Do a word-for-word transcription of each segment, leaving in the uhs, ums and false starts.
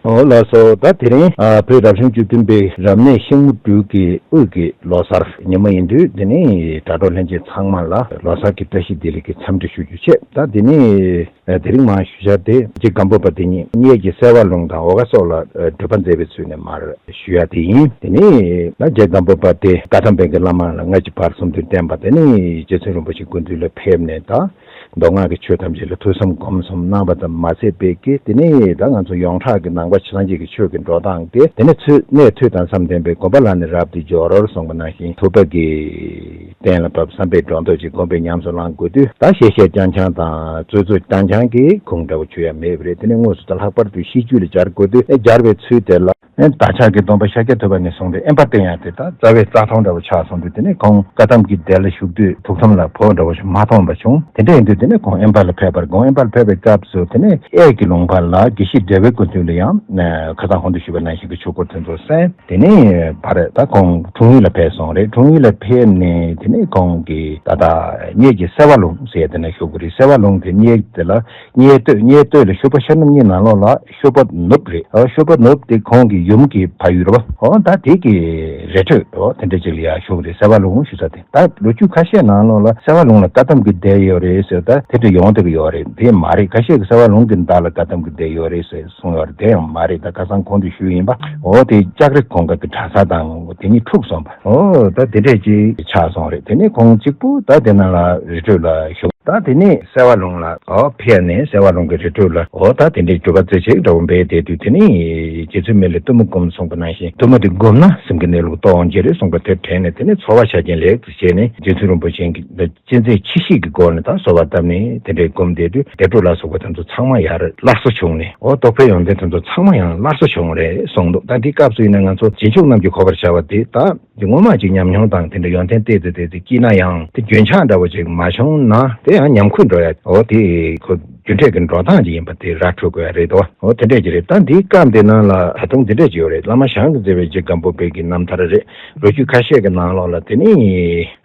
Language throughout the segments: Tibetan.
ཨོ་ལགས་སོ། ད་དེ་རིང་ཨ་བོད་རབ་བྱུང་བཅུ་བདུན་པའི་རབ་གནས་ཤིང་མོ་སྦྲུལ་གྱི་དབུས་ཀྱི་ལོ་གསར་ཉིན་མོ་ཡིན་དུས། དེ་ནི་དྲ་གྲོགས་ལྷན་རྒྱས་ཚང་མ་ལ་ལོ་གསར་གྱི་བཀྲ་ཤིས་བདེ་ལེགས་ཀྱི་འཚམས་འདྲི་ཞུ་རྒྱུ་བྱས། ད་དེ་ནི་ཨ་དེ་རིང་མར་ཞུ་འཆར་དེ་རྗེ་སྒམ་པོ་པ་དེ་ཉིད་གཉལ་གྱི་སེ་བ་ལུང་དང་འོལ་ཁ་སོགས་ལ་ཨ་སྒྲུབ་པ་མཛད་པའི་ཚུལ་ནས་མར་ཞུ་ཡ་དེ་ཡིན། དེ་ནི་ད་རྗེ་སྒམ་པོ་པ་དེ་བཀའ་གདམས་པའི་གི་བླ་མ་ལ་སྔ་ཕྱི་བར་གསུམ་དུ་བསྟེན་པ། དེ་ནི་རྗེ་བཙུན་རིན་པོ་ཆེ་སྐུ་མདུན་ལ་ཕེབས་ནས་ད་མདོ་སྔགས་ཀྱི་ཆོས་ཐམས་ཅད་ལ་ཐོས་བསམ་སྒོམ་གསུམ་གནང་བ་ཙམ་མ་ཟད་པའི་གི་དེ་ནས་ད་ང་ཚོ་ཡོངས་གྲགས་ཀྱི་ནང་པ་སངས་རྒྱས་ཀྱི་ཆོས་ཀྱི་འགྲོ་སྟངས་དེ། དེ་ནས་ཚུལ་གནས་ཐོས་དང་བསམ་ལྡན་པས་སྒོམ་པ་ལ་ནི་རབ་ཏུ་སྦྱོར་གསུངས་པ་ནང་བཞིན། ཐུབ་པ་གི་གཏན་ལ་ཕབ། བསམ་པས་སྒྲོ་འདོགས་ཀྱིས་སྒོམ་པས་ཉམས་སུ་བླང་དགོས་དུས། ད་ཤེས་བྱའི་རྐྱང་རྐྱང་དང་རྩོལ་རྩོལ་རྐྱང་རྐྱང་གི་ཁུངས་འདྲ་བོ་ཆོད་ཡ་མེད་པ་རེད། དེ་ནས་དངོས་སུ་ད་ལྷག་པར་དུ་ཤེས་རྒྱུད་ལ་སྦྱར་དགོས་དུས། སྦྱར་བའི་ཚུལ་དེ་ལ། ཨེ་བདག་ཅག་གི་སྟོན་པ་ཤཱཀྱ་ཐུབ་པ་ནས་བཟུང་སྟེ་དབེན་པར་བསྟེན་ཡ་དེ་ད་རྩ་བའི་རྩ་ཐང་འདྲ་བོ་ཆགས་སོང་དུས། དེ་ནས་ཁོང་བཀའ་གདམས་ཀྱི་སྡེ་ལ་ཞུགས་དུས་ཐུགས་དམ་ལ་བོགས་འདྲ་བོ་ཞིག་མ་ཐོངས་པ་བྱུང་། དེ་འདྲ་ཡིན་དུས་དེ་ནས་ཁོང་དབེན་པ་ལ་ཕེབས་པར་དགོངས། དབེན་པ་ལ་ཕེབས་པའི་སྐབས་སུ་དེ་ནས་གཡས་ཀྱི་ལུང་པ་ལ་དགེ་བཤེས་བགྲེས་པའི་སྐུ་མདུན་ལ་ཡང་ཁ་སང་གོང་དུ་ཞུས་པ་ནང་བཞིན་གྱི་ཆོས་སྐོར་དེ་ཚོ་གསན། དེ་ནས་བར་ད་ཁོང་འཁྲུངས་ཡུལ་ལ་ཕེབས་སོང་རེད། འཁྲུངས་ཡུལ་ལ་ཕེབས་ནས་དེ་ནས་ཁོང་གིས་ད་ལྟ་གཉལ་གྱི་སེ་བ་ལུང་ཟེར་དེ་ན་བཞུགས་ཀྱི་རེད། སེ་བ་ལུང་དེ་གཉལ་དེ་ལ་གཉལ་སྟོད། གཉལ་སྟོད་ལ་ཤུག་པ་ཤར་ནུབ་གཉིས་ནང་ལོགས་ལ་ཤུག་པ་ནུབ་རེད། ཨོ་ཤུག་པ་ནུབ་དེ་ཁོང་གི་ཡུམ་གྱི་ཕ་ཡུལ་རེད་པ། ཨོ་ད་དེ་གི་རི་ཁྲོད་ཨོ་དེ་འདྲ་ཅིག་ལ་ཡ་བཞུགས་རེད། སེ་བ་ལུང་ཞུ་ས་དེ། ད་ལོ་རྒྱུས་ཁ་ཤས་ནང་ལོགས་ལ་སེ་བ་ལུང་ལ་བཀའ་གདམས་ཀྱི་སྡེ་ཡོད་རེད་ཟེར། ད་དེ་འདྲ་ཡོང་བསྡད་ཀྱི་ཡོད་རེད། དེ་མ་རེད། ཁ་ཤས་ཀྱིས་སེ་བ་ལུང་གི་མདའ་ལ་བཀའ་གདམས་ཀྱི་སྡེ་ཡོད་རེད་ཟེར་གསུངས་ཡོད་རེད། དེ་ཡང་མ་རེད། ད་ཁ་སང་གོང་དུ་ཞུས་ཡིན་པ། ཨོ་དེ་ལྕགས་རི་གོང་དཀར་གྱི་གྲྭ་ས་དང་དེ་གཉིས་འཁྲུགས་སོང་པ། ཨོ་ད་དེ་འདྲས་ཅིག་ཆགས་སོང་རེད། དེ་ནས་ཁོང་གཅིག་པུ་ད་དེ་ནང་ལ་རི་ཁྲོད་ལ་བཞུགས། ད་དེ་ནས་སེ་བ་ལུང་ལ་ཨོ་ཕེབས་ནས་སེ་བ་ལུང་གི་རི་ཁྲོད་ལ་ཨོ་ད་དེ་འདྲའི་སྒྲུབ་པ་རྩེ་གཅིག་འདྲ་བོ་འབད་བསྡད་དུས། དེ་ནས་རྗེ་བཙུན་མི་ལས་གཏུམ་མོ་སྒོམ་གསུངས་པ་ནང་བཞིན་གཏུམ་མོ་དེ་བསྒོམས་ན་སེམས་ཀྱི་གནས་ལུགས་རྟོགས་འོང་གི་རེད་གསུངས་པ་དེ་དྲན་ནས། དེ་ནས་ཚོར་བ་ཆ་རྐྱེན་ལེགས་སུ་བྱས་ནས་རྗེ་བཙུན་རིན་པོ་ཆེ་གི་གཅེས་འཛིན་ཆེ་བཞེས་ཀྱི་སྒོ་ནས་ད་གསོལ་བ་བཏབ་ནས་དེ་འདྲའི་སྒོམ་བསྡད་དུས། བདེ་དྲོད་ལ་སོགས་པ་དེ་ཚོ་ཚང་མ་ཡར་སླར་གསོ་བྱུང་ནས། ཨོ་རྟོགས་པའི་ཡོན་ཏན་དེ་ཚོ་ཚང་མ་ཡང་སླར་གསོ་བྱུང་རེད་གསུངས་འདུག་ད་འདི་སྐབས་སུ་ཡིན་ན་ང་ཚོ་རྗེས་འཇུག་རྣམས་ཀྱིས་གོ་བར་བྱ་བ་དེ་ད། དེ་སྔོན་མ་ཅིག་ཉམས་མྱོང་དང་དེ་འདྲ་ཡོན་ཏན་ཏོག་ཙམ་ཏོག་ཙམ་སྐྱེས་ན་ཡང་། དེ་རྒྱུན་ཆགས་འདྲ་བོ་ཅིག་མ་བྱུང་ན་དེ་ཡང་ཉམས་ཁུ་འགྲོ་ཡ། འོ་དེ་ཁོ་རྒྱུན་འབྲས་ཀྱི་འགྲོ་སྟངས་ཅིག་ཡིན་པ་དེ་ར་འཕྲོད་དགོས་ཡ་རེད་དོ། འོ་དེ་འདྲས་ཅིག་རེད། ད་འདིའི་སྐབས་འདི་ནང་ལ་ད་དུང་འདི་འདྲས་ཅིག་ཡོད་རེད། བླ་མ་ཞང་གིས་མཛད་པའི་རྗེ་སྒམ་པོ་པའི་གི་རྣམ་ཐར་རེད། ལོ་རྒྱུས་ཁ་ཤས་ཀྱི་ནང་ལོགས་ལ་དེ་ནི་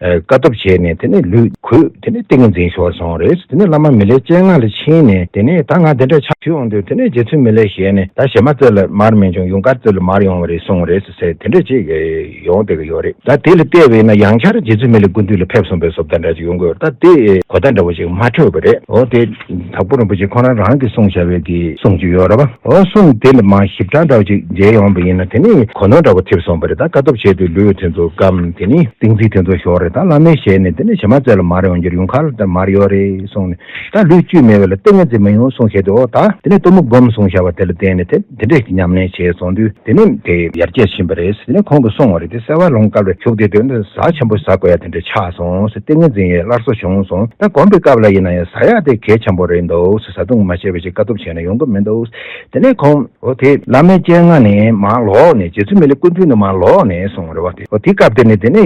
ཨ་དཀའ་ཐུབ་བྱས་ནས་དེ་ནི་ལུས་གོས་དེ་ནི་ཏིང་ངེ་འཛིན་ཤོར་སོང་རེད། དེ་ནི་བླ་མ་མི་ལའི་སྤྱན་སྔ་ལ་ཕྱིན་ནས། དེ་ནི་ད་ང་དེ་འདྲ་ཆགས་ཞུ་འོང་དུས། དེ་ནི་རྗེ་བཙུན་མི་ལའི་ཞལ་ནས་ད་བྱེ་མ་རྩེ་ལ་མར་མི་འབྱུང་། ཡུངས་དཀར་རྩེ་ལ་མར་ཡོང་བ་རེད་གསུངས་རེད་ཟེར། དེ་འདྲ་ཅིག་ཡོང་བསྡད་ཀྱི་ཡོད་རེད། ད་དེ་ལ་བལྟས་པས་ན་ཡང་བསྐྱར་རྗེ་བཙུན་མི་ལའི་སྐུ་མདུན་ལ་ཕེབས་སོང་པའི་བཟོ་ལྟ་འདྲ་ཅིག་ཡོང་གི་ཡོད་རེད། ད་དེ་གོ་བརྡ་འདྲ་བོ་ཅིག་མ་འཕྲོད་པ་རེད། འོ་དེ་དྭགས་པོ་རིན་པོ་ཆེ་ཁོང་རང་རང་གིས་གསུངས་བཞག་པའི་གི་གསུང་ཅིག་ཡོད་རེད་པ། འོ་གསུང་དེ་ལ་མར་ཞིབ་ཕྲ་འདྲ་བོ་ཅིག་མཇལ་ཡོང་བ་ཡིན་ན། དེ་ནི་གོ་ནོར་འདྲ་བོ་ཐེབས་སོང་པ་རེད། ད་དཀའ་ཐུབ་བྱས་དུས་ལུས་དེ་ཚོ་སྐམ། དེ་ནི་ཏིང་འཛིན་དེ་ཚོ་ཤོར་རེད། ད་བླ་མའི་ཞལ་ནས་དེ་ནི་བྱེ་མ་རྩེ་ལ་མར་ཡོང་རྒྱུར་ཡུངས་དཀར་ལ་མར་ཡོད་རེད་གསུངས་ནས། ད་ལུས་བཅུད་མེད་པ་ལ་ཏིང་ངེ་འཛིན་མི་ཡོང་གསུངས་བྱས་དུས། འོ་ད་དེ་ནི་གཏུམ་མོ་སྒོམ་གསུངས་བཞག་པ་དེ་ལ་བརྟེན་ནས་དེ་དེ་འདྲས་ཀྱི་ཉམས་ལེན་བྱས་སོང་དུས། དེ་ནི་དེ་ཡར་རྒྱས་ཕྱིན་པ་རེད། དེ་ནི་ཁོང་གིས་གསུངས་པ་རེད། དེ་སེ་བ་ལུང་དཀར་བའི་ཕྱོགས་དེ་དོན་དུ་ཟ་ཆེན་པོ་ཟ་དགོས་ཡ་དེ་འདྲ་ཆགས་སོང་ཟེར། ཏིང་ངེ་འཛིན་ཡང་སླར་གསོ་བྱུང་སོང་། ད་སྒོམ་པའི་སྐབས་ལ་ཡིན་ན་ཡང་ཟ་ཡ་དེ་གལ་ཆེན་པོ་རེད་འདུག་ཟེར། བཟའ་བཏུང་མ་བྱས་པ་ཞིག་དཀའ་ཐུབ་བྱས་ན་ཡོང་གི་མི་འདུག་དེ་ནས་ཁོང་འོ་དེ་བླ་མའི་སྤྱན་སྔ་ནས་མར་ལོག་ནས་རྗེ་བཙུན་མི་ལའི་སྐུ་མདུན་དུ་མར་ལོག་ནས་གསུངས་པ་རེད་པ། དེ་འོ་དེ་སྐབས་དེ་ནས་དེ་ནས་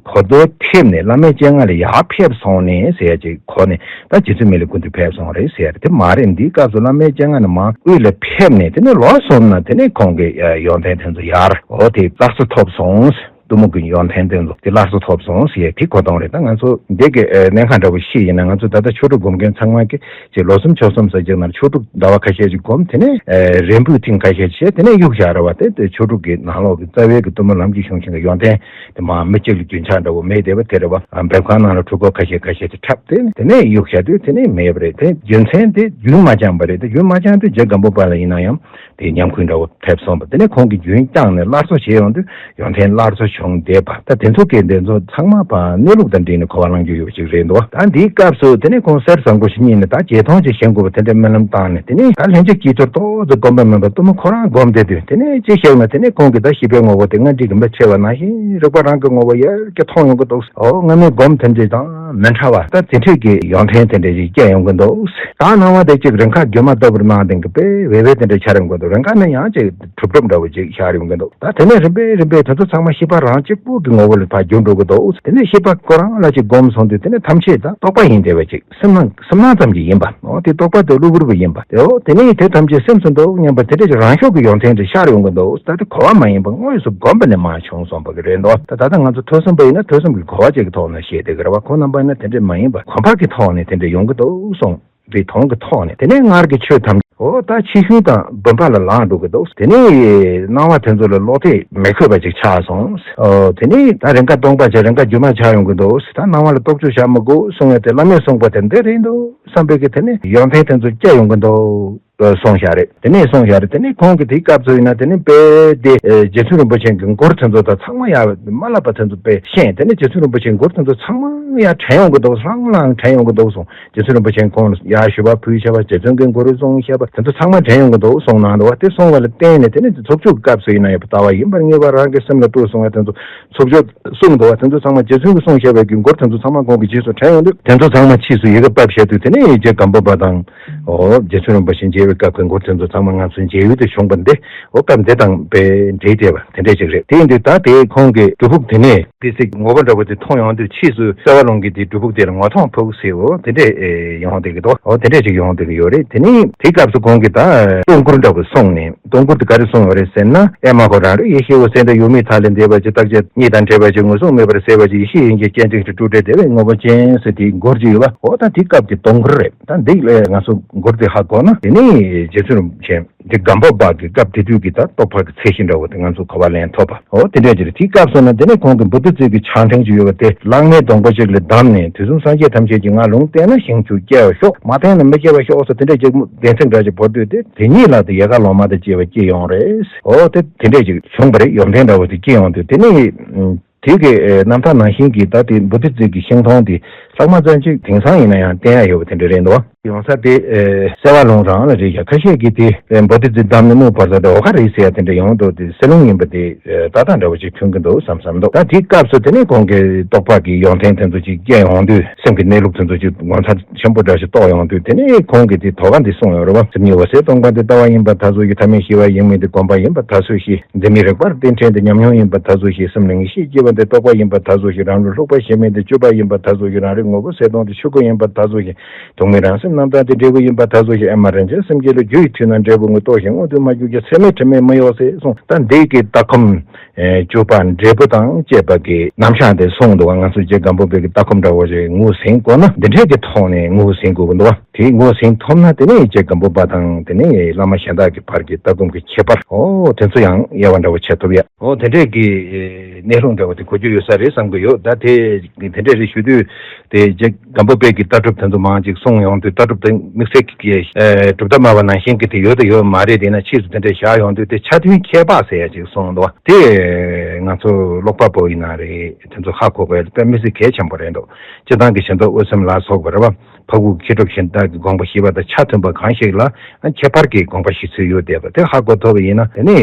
གོ་རྟོགས་ཐེབས་ནས་བླ་མའི་སྤྱན་སྔ་ལ་ཡར་ཕེབས་སོང་ནས་ཟེར་ཡ་ཅིག་གོ་ནས། ད་རྗེ་བཙུན་མི་ལའི་སྐུ་མདུན་ཕེབས་སོང་རེད་ཟེར་ཡ་དེ་མ་རེད། འདིའི་སྐབས་སུ་བླ་མའི་སྤྱན་སྔ་ནས་མར་དབུས་ལ་ཕེབས་ནས། དེ་ནས་ལོག་སོང་ན་དེ་ནས་ཁོང་གི་ཡོན་ཏན་དེ་ཚོ་ཡར་འོ་དེ་སླར་གསོ་ཐོབ་སོང་། གཏུམ་མོ་གི་ཡོན་ཏན་དེ་ཚོ་དེ་སླར་གསོ་ཐོབ་སོང་ཟེར་ཡ་དེ་གོ་སྟངས་རེད། ད་ང་ཚོ་འདི་གི་ཨ་གནད་འགག་འདྲ་བོ་ཤེས་ཡིན་ན། ང་ཚོ་ད་ལྟ་ཆོས་དྲུག་སྒོམ་མཁན་ཚང་མ་གི་ཅིག་ལོ་གསུམ་ཕྱོགས་གསུམ་ཟེར་གྱི་ནང་ཆོས་དྲུག་ཟླ་བ་ཁ་ཤས་ཅིག་སྒོམ། དེ་ནས་ཨ་རན་པོའི་ཐེངས་ཁ་ཤས་བྱས། དེ་ནས་གཡུག་བཞག་རེད་པ། དེ་དེ་ཆོས་དྲུག་གི་ནང་ལོགས་ཀྱི་རྩ་བའི་གི་གཏུམ་མོ་ལམ་གྱི་གཞུང་ཆེན་གྱི་ཡོན་ཏན་དེ་མར་མི་གཅིག་ལ་རྒྱུན་ཆགས་འདྲ་བོ་མེད་བསྡད་པ་དེ་རེད་པ། ཨ་འབེབས་ཁང་ནང་ལ་འཁྲུལ་འཁོར་ཁ་ཤས་ཁ་ཤས་ཅིག་འཁྲབ་སྟེ། དེ་ནས་གཡུག་བཞག་དུས་དེ་ནས་མེད་པ་རེད། དེ་རྒྱུ་མཚན་དེ་རྒྱུན་མ་འཆང་པ་རེད། དེ་རྒྱུན་མ་འཆང་དུས་རྗེ་སྒམ་པོ་པ་ལ་ཡིན་ན་ཡང་དེ་ཉམས་ཁུ་འདྲ་བོ་ཐེབས་སོང་པ། དེ་ནས་ཁོང་གིས་རྒྱུན་བསྐྱངས་ནས་སླར་གསོ་བྱས་ཡོང་དུས་ཡོན་ཏན་སླར་གསོ་བྱུང་བསྡད་པ། ད་དེ་ཚོ་གི་དེ་ཚོ་ཚང་མ་པ་གནས་ལུགས་དང་འབྲེལ་ནས་གོ་བ་བླང་རྒྱུ་ཡོད་པ་ཞིག་རེད་འདུག་ད་འདིའི་སྐབས་སུ་དེ་ནས་ཁོང་གསེར་བཟང་པོ་ཞིག་རྙེད་ནས་ད་བརྒྱད་སྟོང་ཅིག་བཞེངས་དགོས་པ་དེ་འདྲའི་སྨོན་ལམ་བཏང་ནས། དེ་ནས་ད་ལྷན་ཅིག་སྐྱིད་ཚོར་ཏོག་ཙམ་སྒོམ་པ་མིན་པར་གཏུམ་མོ་ཁོ་རང་སྒོམ་བསྡད་དུས། དེ་ནས་ཅི་བྱས་ན་དེ་ནས་ཁོང་གིས་ད་ཤེས་པའི་ངོ་བོ་དེ་ལྔ་སྒྲིལ་གྱིས་མི་ཕྱེ་བ་ནང་བཞིན་རིག་པ་རང་གི་ངོ་བོ་ཡར་རྒྱས་མཐོང་ཡོང་གི་འདུག་ཨོ་སྔ་མའི་སྒོམ་དེ་འདྲ་དང་མི་འདྲ་བ། ད་དེ་འཕྲལ་གྱི་ཡོན་ཏན་དེ་འདྲ་ཞིག་སྐྱེ་ཡོང་གི་འདུག་ད་སྣང་བ་དེ་གཅིག་རིང་ཁ་རྒྱུན་མ་དོར་བར་སྣང་ལྡན་གྱི་དཔེ་བེ་བེ་དེ་འདྲ་འཆར་ཡོང་གི་འདུག་རིང་ཁ་ནས་ཡང་ཅིག་གྲུབ་གྲུབ་འདྲ་བོ་ཅིག་ཤར་ཡོང་གི་འདུག་ད་དེ་ནས་རིམ་པས་རིམ་པས་དེ་ཚོ་ཚང་མ་ཤེས་པ་རང་གཅིག་པུ་གི་ངོ་བོ་ལ་ཕར་འགྱུར་འགྲོ་གི་འདུག་དེ་ནས་ཤེས་པ་ཁོ་རང་ལ་ཅིག་སྒོམ་སོང་དུས་དེ་ནས་ཐམས་ཅད་ད་རྟོག་པ་ཡིན་བསྡད་པ་ཅིག་སེམས་སྣང་སེམས་སྣང་ཙམ་གྱིས་ཡིན་པ། འོ་དེ་རྟོག་པ་དེ་གློ་བུར་བ་ཡིན་པ་དེ། འོ་དེ་ནས་དེ་ཐམས་ཅད་སེམས་སུ་འདུག་སྙམ་པ་དེ་འདྲ་ཅིག་རང་ཤུགས་ཀྱི་ཡོན་ཏན་དེ་ཤར་ཡོང་གི་འདུག་ད་དེ་གོ་བ་མ་ཡིན་པ་དངོས་སུ་སྒོམ་པ་ནས་མར་བྱུང་སོང་བ་གི་རེད་འདུག་ད་ད་ལྟ་ང་ཚོ་ཐོས་བསམ་པ་ཡིན་ན་ཐོས་བསམ་གྱི་གོ་བ་ཅིག་གི་ཐོག་ནས་བཤད་བསྡད་ཀྱི་རེད་པ། ཁོང་རྣམ་པ་ཡིན་ན་དེ་འདྲ་མ་ཡིན་པ་གོ་འཕང་གི་ཐོག་ནས་དེ་འདྲ་ཡོང་གི་འདུག་གསུངས་པའི་དོན་གྱི་ཐོག་ནས། དེ་ནས་སྔར་གྱི་ཆོས་ཐམས་ འོ་ད་ཕྱི་ཤུན་དང་བུམ་པ་ལ་ལངས་འགྲོ་གི་འདུག་དེ་ནས་སྣང་བ་དེ་ཚོ་ལ་བློ་གཏད་མི་འཁོད་པ་ཅིག་ཆགས་སོང་། འོ་དེ་ནས་ད་རེས་འགའ་སྟོང་པ་ཆགས། རེས་འགའ་སྒྱུ་མ་ཆགས་ཡོང་གི་འདུག་ད་སྣང་བ་ལ་རྟོག་དཔྱོད་བྱ་མི་དགོས་གསུང་ཡ་དེ་བླ་མས་གསུངས་པ་དེ་འདི་རེད་འདུག་བསམ་པའི་གི་དེ་ནས་ཡོན་ཏན་དེ་ཚོ་སྐྱེ་ཡོང་གི་འདུག་གསུངས་བཞག་རེད། དེ་ནས་གསུངས་བཞག་རེད། དེ་ནས་ཁོང་གིས་དེའི་སྐབས་སུ་ཡིན་ན་དེ་ནས་དཔེ་དེ་རྗེ་བཙུན་རིན་པོ་ཆེ་གི་མགུར་དེ་ཚོ་དང་ཚང་མ་ཡ་མ་བསླབ་པ་དེ་ཚོ་དཔེ་ཤེས། དེ་ནས་རྗེ་བཙུན་རིན་པོ་ཆེའི་མགུར་དེ་ཚོ་ཚང་མ་ཡ་དྲན་ཡོང་གི་འདུག་ལྷང་ལྷང་དྲན་ཡོང་གི་འདུག་གསུངས། རྗེ་བཙུན་རིན་པོ་ཆེས་ཁོང་ལ་ཡར་ཞུ་བ་ཕུལ་བྱས་པ། རྗེ་བཙུན་གྱི་མགུར་གསུངས་བྱས་པ་དེ་ཚོ་ཚང་མ་དྲན་ཡོང་གི་འདུག་གསུངས་གནང་འདུག་བ། དེ་གསུངས་པ་ལ་བརྟེན་ནས་དེ་ནས་ཚོགས་མཆོད་ཀྱི་སྐབས་སུ་ཡིན་ན་ཡང་ལྟ་བ་ཡིན་པར་ངེས་པ་རང་གི་སེམས་ལ་གཏོད་གསུང་བ་དེ་ཚོ་ཚོགས་མཆོད་གསུངས་འདུག་བ། དེ་ཚོ་ཚང་མ་རྗེ་བཙུན་གྱིས་གསུངས་བྱས་པའི་གི་མགུར་དེ་ཚོ་ཚང་མ་ཁོང་གི་རྗེས་སུ་དྲན་ཡོང་དུས་དེ་ཚོ་ཚང་མ་ཕྱིས་སུ་ཡི་གེ་ཕབ་བྱས་དུས་དེ་ནས་རྗེ་སྒམ་པོ་པ་དང་། འོ་རྗེ་བཙུན་རིན་པོ་ཆེ་མཇལ་བའི་སྐབས་ཀྱི་མགུར་དེ་ཚོ་ཚང་མ་ང་ཚོའི་མཇལ་ཡུལ་དུ་བྱུང་བ་འདི་འོ་སྐབས་འདི་དང་དཔེ་འབྲེལ་བསྡད་པ་དེ་འདྲས་ཅིག་རེད། དེ་ཡིན་དུས་ད་དེ་ཁོང་གི་སྒྲུབ་ཕུག་དེ་ནས། དེ་ཚིག་ངོ་བོ་འདྲ་བོ་དེ་མཐོང་ཡོང་དུས་ཕྱིས་སུ་གསལ་བ་ལུང་གིས་དེ་སྒྲུབ་ཕུག་དེ་ལ་ངོ་མཐོང་ཕུག་ཟེར་འོ་དེ་འདྲས་ཨེ་ཡོང་བསྡད་ཀྱི་འདུག་འོ་དེ་འདྲས་ཅིག་ཡོང་བསྡད་ཀྱི་ཡོད་རེད། དེ་ནས་དེའི་སྐབས་སུ་ཁོང་གིས་ད་སྟོང་མགུར་འདྲ་བོ་གསུངས་ནས། སྟོང་མགུར་དེ་ག་རེ་གསུངས་ཡོད་རེད་ཟེར་ན། ཨེ་མ་ཧོ་རང་རིག་ཡེ་ཤེས་འོད་ཟེར་འདྲ། ཡུལ་མེད་མཐའ་ལས་འདས་པ་ཅིག་རྟག་ཆད་གཉིས་དང་བྲལ་བ་ཅིག་ངོས་བཟུང་མེད་པར་གསལ་བ་ཅིག་ཡེ་ཤེས་ཡིན་གྱི་སྤྱན་གཅིག་ཏུ་སྤྲོས་བྲལ་བདེ་བའི་ངོ་བོ་ཅན་ཟེར་དེའི་མགུར་ཅིག་ཡོད་པ། འོ་ད་དེའི་སྐབས་ཀྱི་སྟོང་མགུར་རེད། ད་འདི་ལས་ང་ཚོ་མགུར་དེ་ཧ་གོ་ན་དེ་ནས་རྗེ་བཙུན་རིན་པོ་ཆེ། དེ་སྒམ་པོ་པ་གི་སྐབས་དེ་དུས་ཀྱི་ད་རྟོགས་པ་གི་ཚད་གཞི་འདྲ་བོ་དེ་ང་ཚོ་ག་བ་ལེན་ཐུབ་པ། འོ་དེ་འདྲ་ཅིག་རེད། དེའི་སྐབས་སུ་ན་དེ་ནས་ཁོང་གི་བོ་དྷི་ཙི་གི་ཕྱག་ཕྲེང་ཅིག་ཡོད་པ་དེ་ལག་ནས་སྡོང་པོ་ཅིག་ལ་བསྡམས་ནས། དུས་གསུམ་སངས་རྒྱས་ཐམས་ཅད་ཀྱིས། ང་ལུང་བསྟན་ན་ཞིང་བཅུ་སྐྱེ་བར་ཤོག་མ་བསྟན་ན་མི་སྐྱེ་བར་ཤོག་སོགས་དེ་འདྲ་ཅིག་གདན་ཚིགས་འདྲ་ཅིག་བོར་དུས་དེ་དེ་ཉིད་ལ་དེ་ཡལ་ག་ལོ་མ་དང་བཅས་པ་སྐྱེས་ཡོང་རེད། འོ་དེ་དེ་འདྲ་ཅིག་བྱུང་བ་རེད། ཡོན་ཏན་འདྲ་བོ་དེ་སྐྱེས་ཡོང་དུས་དེ་ནས། དེ་གི་རྣམ་ཐར་ནང་བཞིན་གྱི་ད་དེ་བོ་དྷི་ཙི་གི་ཤིང་སྡོང་དེ་ལྷག་མ་ཙམ་ཅིག་དེང་སང་ཡིན་ན་ཡང་བསྟན་ཡ་ཡོད་པ་དེ་འདྲ་རེད་འདུག་ཡོང་ས་དེ་གསལ་བ་ལུང་རང་ལ་རེད་ཤག་ཁ་ཤས་ཀྱིས་དེ་བོ་དྷི་ཙི་བསྡམས་ནས་སྨུག་བར་ས་དེ་འོ་ག་རེད་ཟེར་ཡ་དེ་འདྲ་ཡོང་འདུག་དེ་གསལ་ལུང་ཡིན་པ་དེ་ཏག་ཏག་འདྲ་བོ་ཅིག་མཐུན་གྱི་འདུག་བསམ་བསམ་འདུག་ད་དེའི་སྐབས་སུ་དེ་ནས་ཁོང་གི་རྟོགས་པ་གི་ཡོན་ཏན་དེ་ཚོ་ཅིག་སྐྱེ་ཡོང་དུས། སེམས་ཀྱི་གནས་ལུགས་དེ་ཚོ་ཅིག་ངོ་མཚར་ཆེན་པོ་འདྲ་ཞིག་རྟོགས་ཡོང་དུས། དེ་ནས་ཁོང་གིས་དེ་དོ་ག་འདི་གསུངས་ཡོད་རེད་བ། སེམས་ཉིད་འོད་གསལ་སྟོང་པ་འདི་ལྟ་བ་ཡིན་པར་ད་གཟོད་ཤེས། ཐ་མལ་ཤེས་པ་ཡིན་མིན་འདི་སྒོམ་པ་ཡིན་པར་ད་གཟོད་ཤེས། འཛིན་མེད་རིག་པ་རྟེན་འབྲེལ་འདི་ཉམས་མྱོང་ཡིན་པར་ད་གཟོད་ཤེས། སེམས་ལ་ངེས་ཤེས་སྐྱེས་པ་འདི་རྟོགས་པ་ཡིན་པར་ད་གཟོད་ཤེས། རང་ལུགས་ལྷུག་པ་ཞེན་མེད་འདི་སྤྱོད་པ་ཡིན་པར་ད་གཟོད་ཤེས། རང་རིག་ངོ་བོ་གསལ་སྟོང་འདི་ཆོས་སྐུ་ཡིན་པར་ད་གཟོད་ཤེས། དུག་མེད་རང་སེམས་རྣམ་དག་འདི་འབྲས་བུ་ཡིན་པར་ད་གཟོད་ཤེས། ཨེ་མ་རིན་ཆེན་སེམས་ཅན་ལ། རྒྱུ་ཡི་མཐུ་རྣམས་འབྲས་བུ་དངོས་རྟོགས་ཤིང་། དངོས་དུ་མ་གྱུར་ཀྱང་ཚད་མེད་དྲི་མས་མི་གཡོ་ཟེར་གསུངས། ད་འདི་གི་ལྟ་ཁོམ། ཨེ་སྤྱོད་པ་འབྲས་བུ་དང་བཅས་པ་གི་རྣམ་གཞག་དེ་གསུངས་འདུག་བ། ང་ཚོ་རྗེ་སྒམ་པོ་པའི་གི་ལྟ་ཁོམ་འདྲ་བོ་ཞིག་ངོས་ཟིན་དགོས་ན་འདི་འདྲས་ཀྱི་ཐོག་ནས་ངོས་ཟིན་དགོས་ཀྱི་འདུག་བ། དེ་ངོས་ཟིན་ཐུབ་ན་དེ་ནས་རྗེ་སྒམ་པོ་པ་དང་དེ་ནས་བླ་མ་གཞན་དག་གི་བར་གྱི་ལྟ་སྒོམ་གྱི་ཁྱད་པར། འོ་དེ་ཚོ་ཡང་དབྱེ་བ་འདྲ་བོ་ཕྱེ་ཐུབ་ཡ། འོ་དེ་འདྲས་ཀྱི་ཨེ་གནས་ལུགས་འདྲ་བོ་དེ་གོ་རྒྱུ་ཡོད་ས་རེད་བསམ་གྱི་ཡོད། ད་དེ་དེ་འདྲས་རེད་ཞུ་དུས་དེ་རྗེ་སྒམ་པོ་པའི་གི་ལྟ་གྲུབ་དེ་ཚོ་མང་ཅིག་གསུངས་ཡོང་དུས། ལྟ་གྲུབ་དེ་དམིགས་བསལ་གྱི་ཨེ་གྲུབ་མཐའ་སྨྲ་བ་ནང་བཞིན་གྱི་དེ་ཡོད་དང་ཡོད་མ་རེད། དེ་ན་ཕྱིས་སུ་དེ་འདྲས་བཞག་ཡོང་དུས་དེ་ཆ་མཐུན་ཁྱད་འཕགས་ཟེར་ཡ་ཅིག་གསུངས་འདུག་བ། དེ་ང་ཚོ་ཀློག་པ་པོ་ཡིན་ན་རེད། དེ་ཚོ་ཧ་གོ་དགོས་ཡ་དཔེ་མི་སྲིད་གལ་ཆེན་པོ་རེད་འདུག་སྤྱིར་བཏང་གི་གཞན་སྟོབས་དབུ་སེམས་ལ་སོགས་པ་རེད་བ། ཕ་ཁུག་མཁས་གྲུབ་གཞན་དག་གི་དགོངས་པ་བཞི་པ་དང་ཆ་མཐུན་པ་གང་ཞིག་ལ་ཁྱད་པར་གྱི་དགོངས་པ་བཞི་ཚུད་ཡོད་བསྡད་པ་དེ་ཧ་གོ་ཐུབ་པ་ཡིན་ན། དེ་ནི་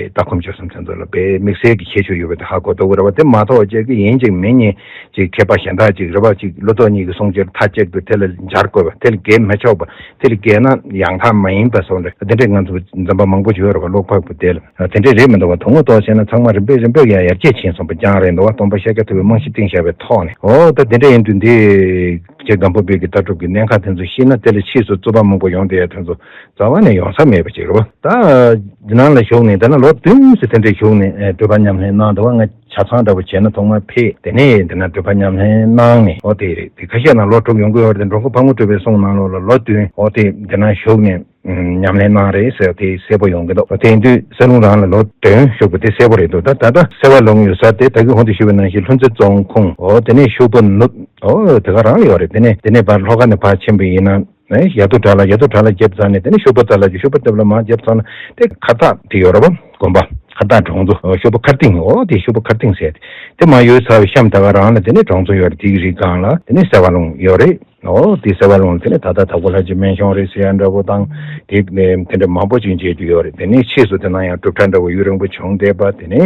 ལྟ་ཁོམ་སྤྱོད་གསུམ་ཚན་ཚོ་ལ་དཔེ་དམིགས་བསལ་གྱི་ཁྱད་ཆོས་ཡོད་པ་དེ་ཧ་གོ་ཐུབ་ཀྱི་རེད་བ། དེ་མ་གཏོགས་ཅིག་གི་ཡིན་གཅིག་མིན་གཉིས་ཅིག་མཁས་པ་གཞན་དག་ཅིག་རེད་བ། ཅིག་བློ་ལྡོག་གཉིས་ཀྱི་གསུང་སྤྱོད་མཐའ་གཅིག་ཏུ་དེ་ལ་སྦྱར་དགོས་པ། དེ་ལ་འགལ་མི་ཆོག་པ། དེ་ལ་འགལ་ན་ཡང་དག་མ་ཡིན་པ་སོགས་འདྲ་དེ་འདྲའི་ང་ཚོ་འཛོམས་པ་མང་པོ་ཅིག་ཡོད་རེད་བ། ཀློག་པ་པོ་དེ་ལ། དེ་འདྲས་རེད་མི་འདུག་བ། དོན་དངོས་ཐོག་བཤད་ན་ཚང་མ་རིམ་པས་རིམ་པས་ཡར་ཡར་རྒྱས་ཕྱིན་སོང་པ་རྐྱང་རེད་འདུག་བ། སྟོང་པ་ཤཱཀྱ་ཐུབ་པའི་རྨང་གཞི་བཏིང་བཞག་པའི་ཐོག་ནས། འོ་ད་དེ་འདྲ་ཡིན་དུས་འདི་རྗེ་སྒམ་པོ་པའི་གི་ལྟ་གྲུབ་ཀྱི་གནད་འགག་དེ་ཚོ་ཤེས་ན་དེ་ལས་ཕྱིས་སུ་རྩོད་པ་མང་པོ་ཡོང་བསྡད་ཡ་དེ་ཚོ་རྩ་བ་ནས་ཡོང་ས་མེད་པ་ཅིག་རེད་བ། ད་འདི་ནང་ལ་ཞུགས་ནས་དེ་ན་ལོ་བདུན་ཙམ་དེ་འདྲས་ཞུགས་ནས་ཨེ་སྒྲུབ་པ་ཉམས་ལེན་གནང་འདུག་བ། ང་ཆ་ཚང་འདྲ་པོ་བྱས་ན་ཐོག་མར་ཕེབས། དེ་ནས་འདི་ན་སྒྲུབ་པ་ཉམས་ལེན་གནང་ནས། འོ་དེ་རེད། དེ་ཁ་ཤས་ན་ལོ་དྲུག་ཡོང་གི་ཡོད་རེད། དེ་འགྲོ་མགོན་ཕག་མོ་གྲུ་པའི་གསུང་ནང་ལོགས་ལ་ལོ་བདུན་འོ་དེ་འདི་ན་ཞུགས་ནས། ཉམས་ལེན་གནང་རེད་ཟེར་དེ་གསལ་པོ་ཡོང་གི་འདུག་དེ་ཡིན་དུས་གསལ་ལུང་རང་ལ་ལོ་བདུན་བཞུགས་པ་དེ་གསལ་པོ་རེད་འདུག་ད་ད་ལྟ་གསལ་བ་ལུང་ཡོད་ས་དེ་ད་གིན་གོང་དུ་ཞུས་པ་ནང་བཞིན་ལྷུན་རྩེ་རྫོང་ཁོངས། འོ་དེ་ནས་ཤུག་པ་ནུབ། འོ་དེ་ག་རང་ལ་ཡོད་རེད། དེ་ནས་དེ་ནས་ཕར་ལྷོ་ཁ་ནས་ཕར་ཕྱིན་པ་ཡིན་ན། ཡ་དུ་བྲག་ལ། ཡ་དུ་བྲག་ལ་བརྒྱབ་ཚར་ནས་དེ་ནས་ཤུག་པ་རྩ་ལ་རྒྱུ། ཤུག་པ་རྩ་ལ་མར་བརྒྱབ་ཚར་ན་དེ་མཁར་ཐག་དེ་ཡོད་རེད་བ། དགོན་པ་མཁར་ཐག་གྲོང་ཚོ། འོ་ཤུག་པ་མཁར་སྟེང་། འོ་དེ་ཤུག་པ་མཁར་སྟེང་ཟེར་དེ། དེ་མར་ཡོལ་ཚར་བའི་གཤམ་ད་ག་རང་ལ་དེ་ནས་གྲོང་ཚོ་ཡོད་རེད། དེ་གི་རི་སྒང་ལ་དེ་ནས་གསལ་བ་ལུང་ཡོད་རེད། འོ་དེ་གསལ་བ་ལུང་དེ་ནས་ད་ལྟ་དྭགས་པོ་ལྷ་རྗེ་སྨན་གཞུང་རེད་ཟེར་ཡ་འདྲ་པོ་དང་། དེ་ནས་དེ་འདྲ་མང་པོ་ཅིག་མཇལ་རྒྱུ་ཡོད་རེད། དེ་ནས་ཕྱིས་སུ་དེ་ན་ཡང་སྒྲུབ་གྲྭ་འདྲ་པོ་ཡུན་རིང་པོ་བྱུང་བསྡད་པ། དེ་ནས་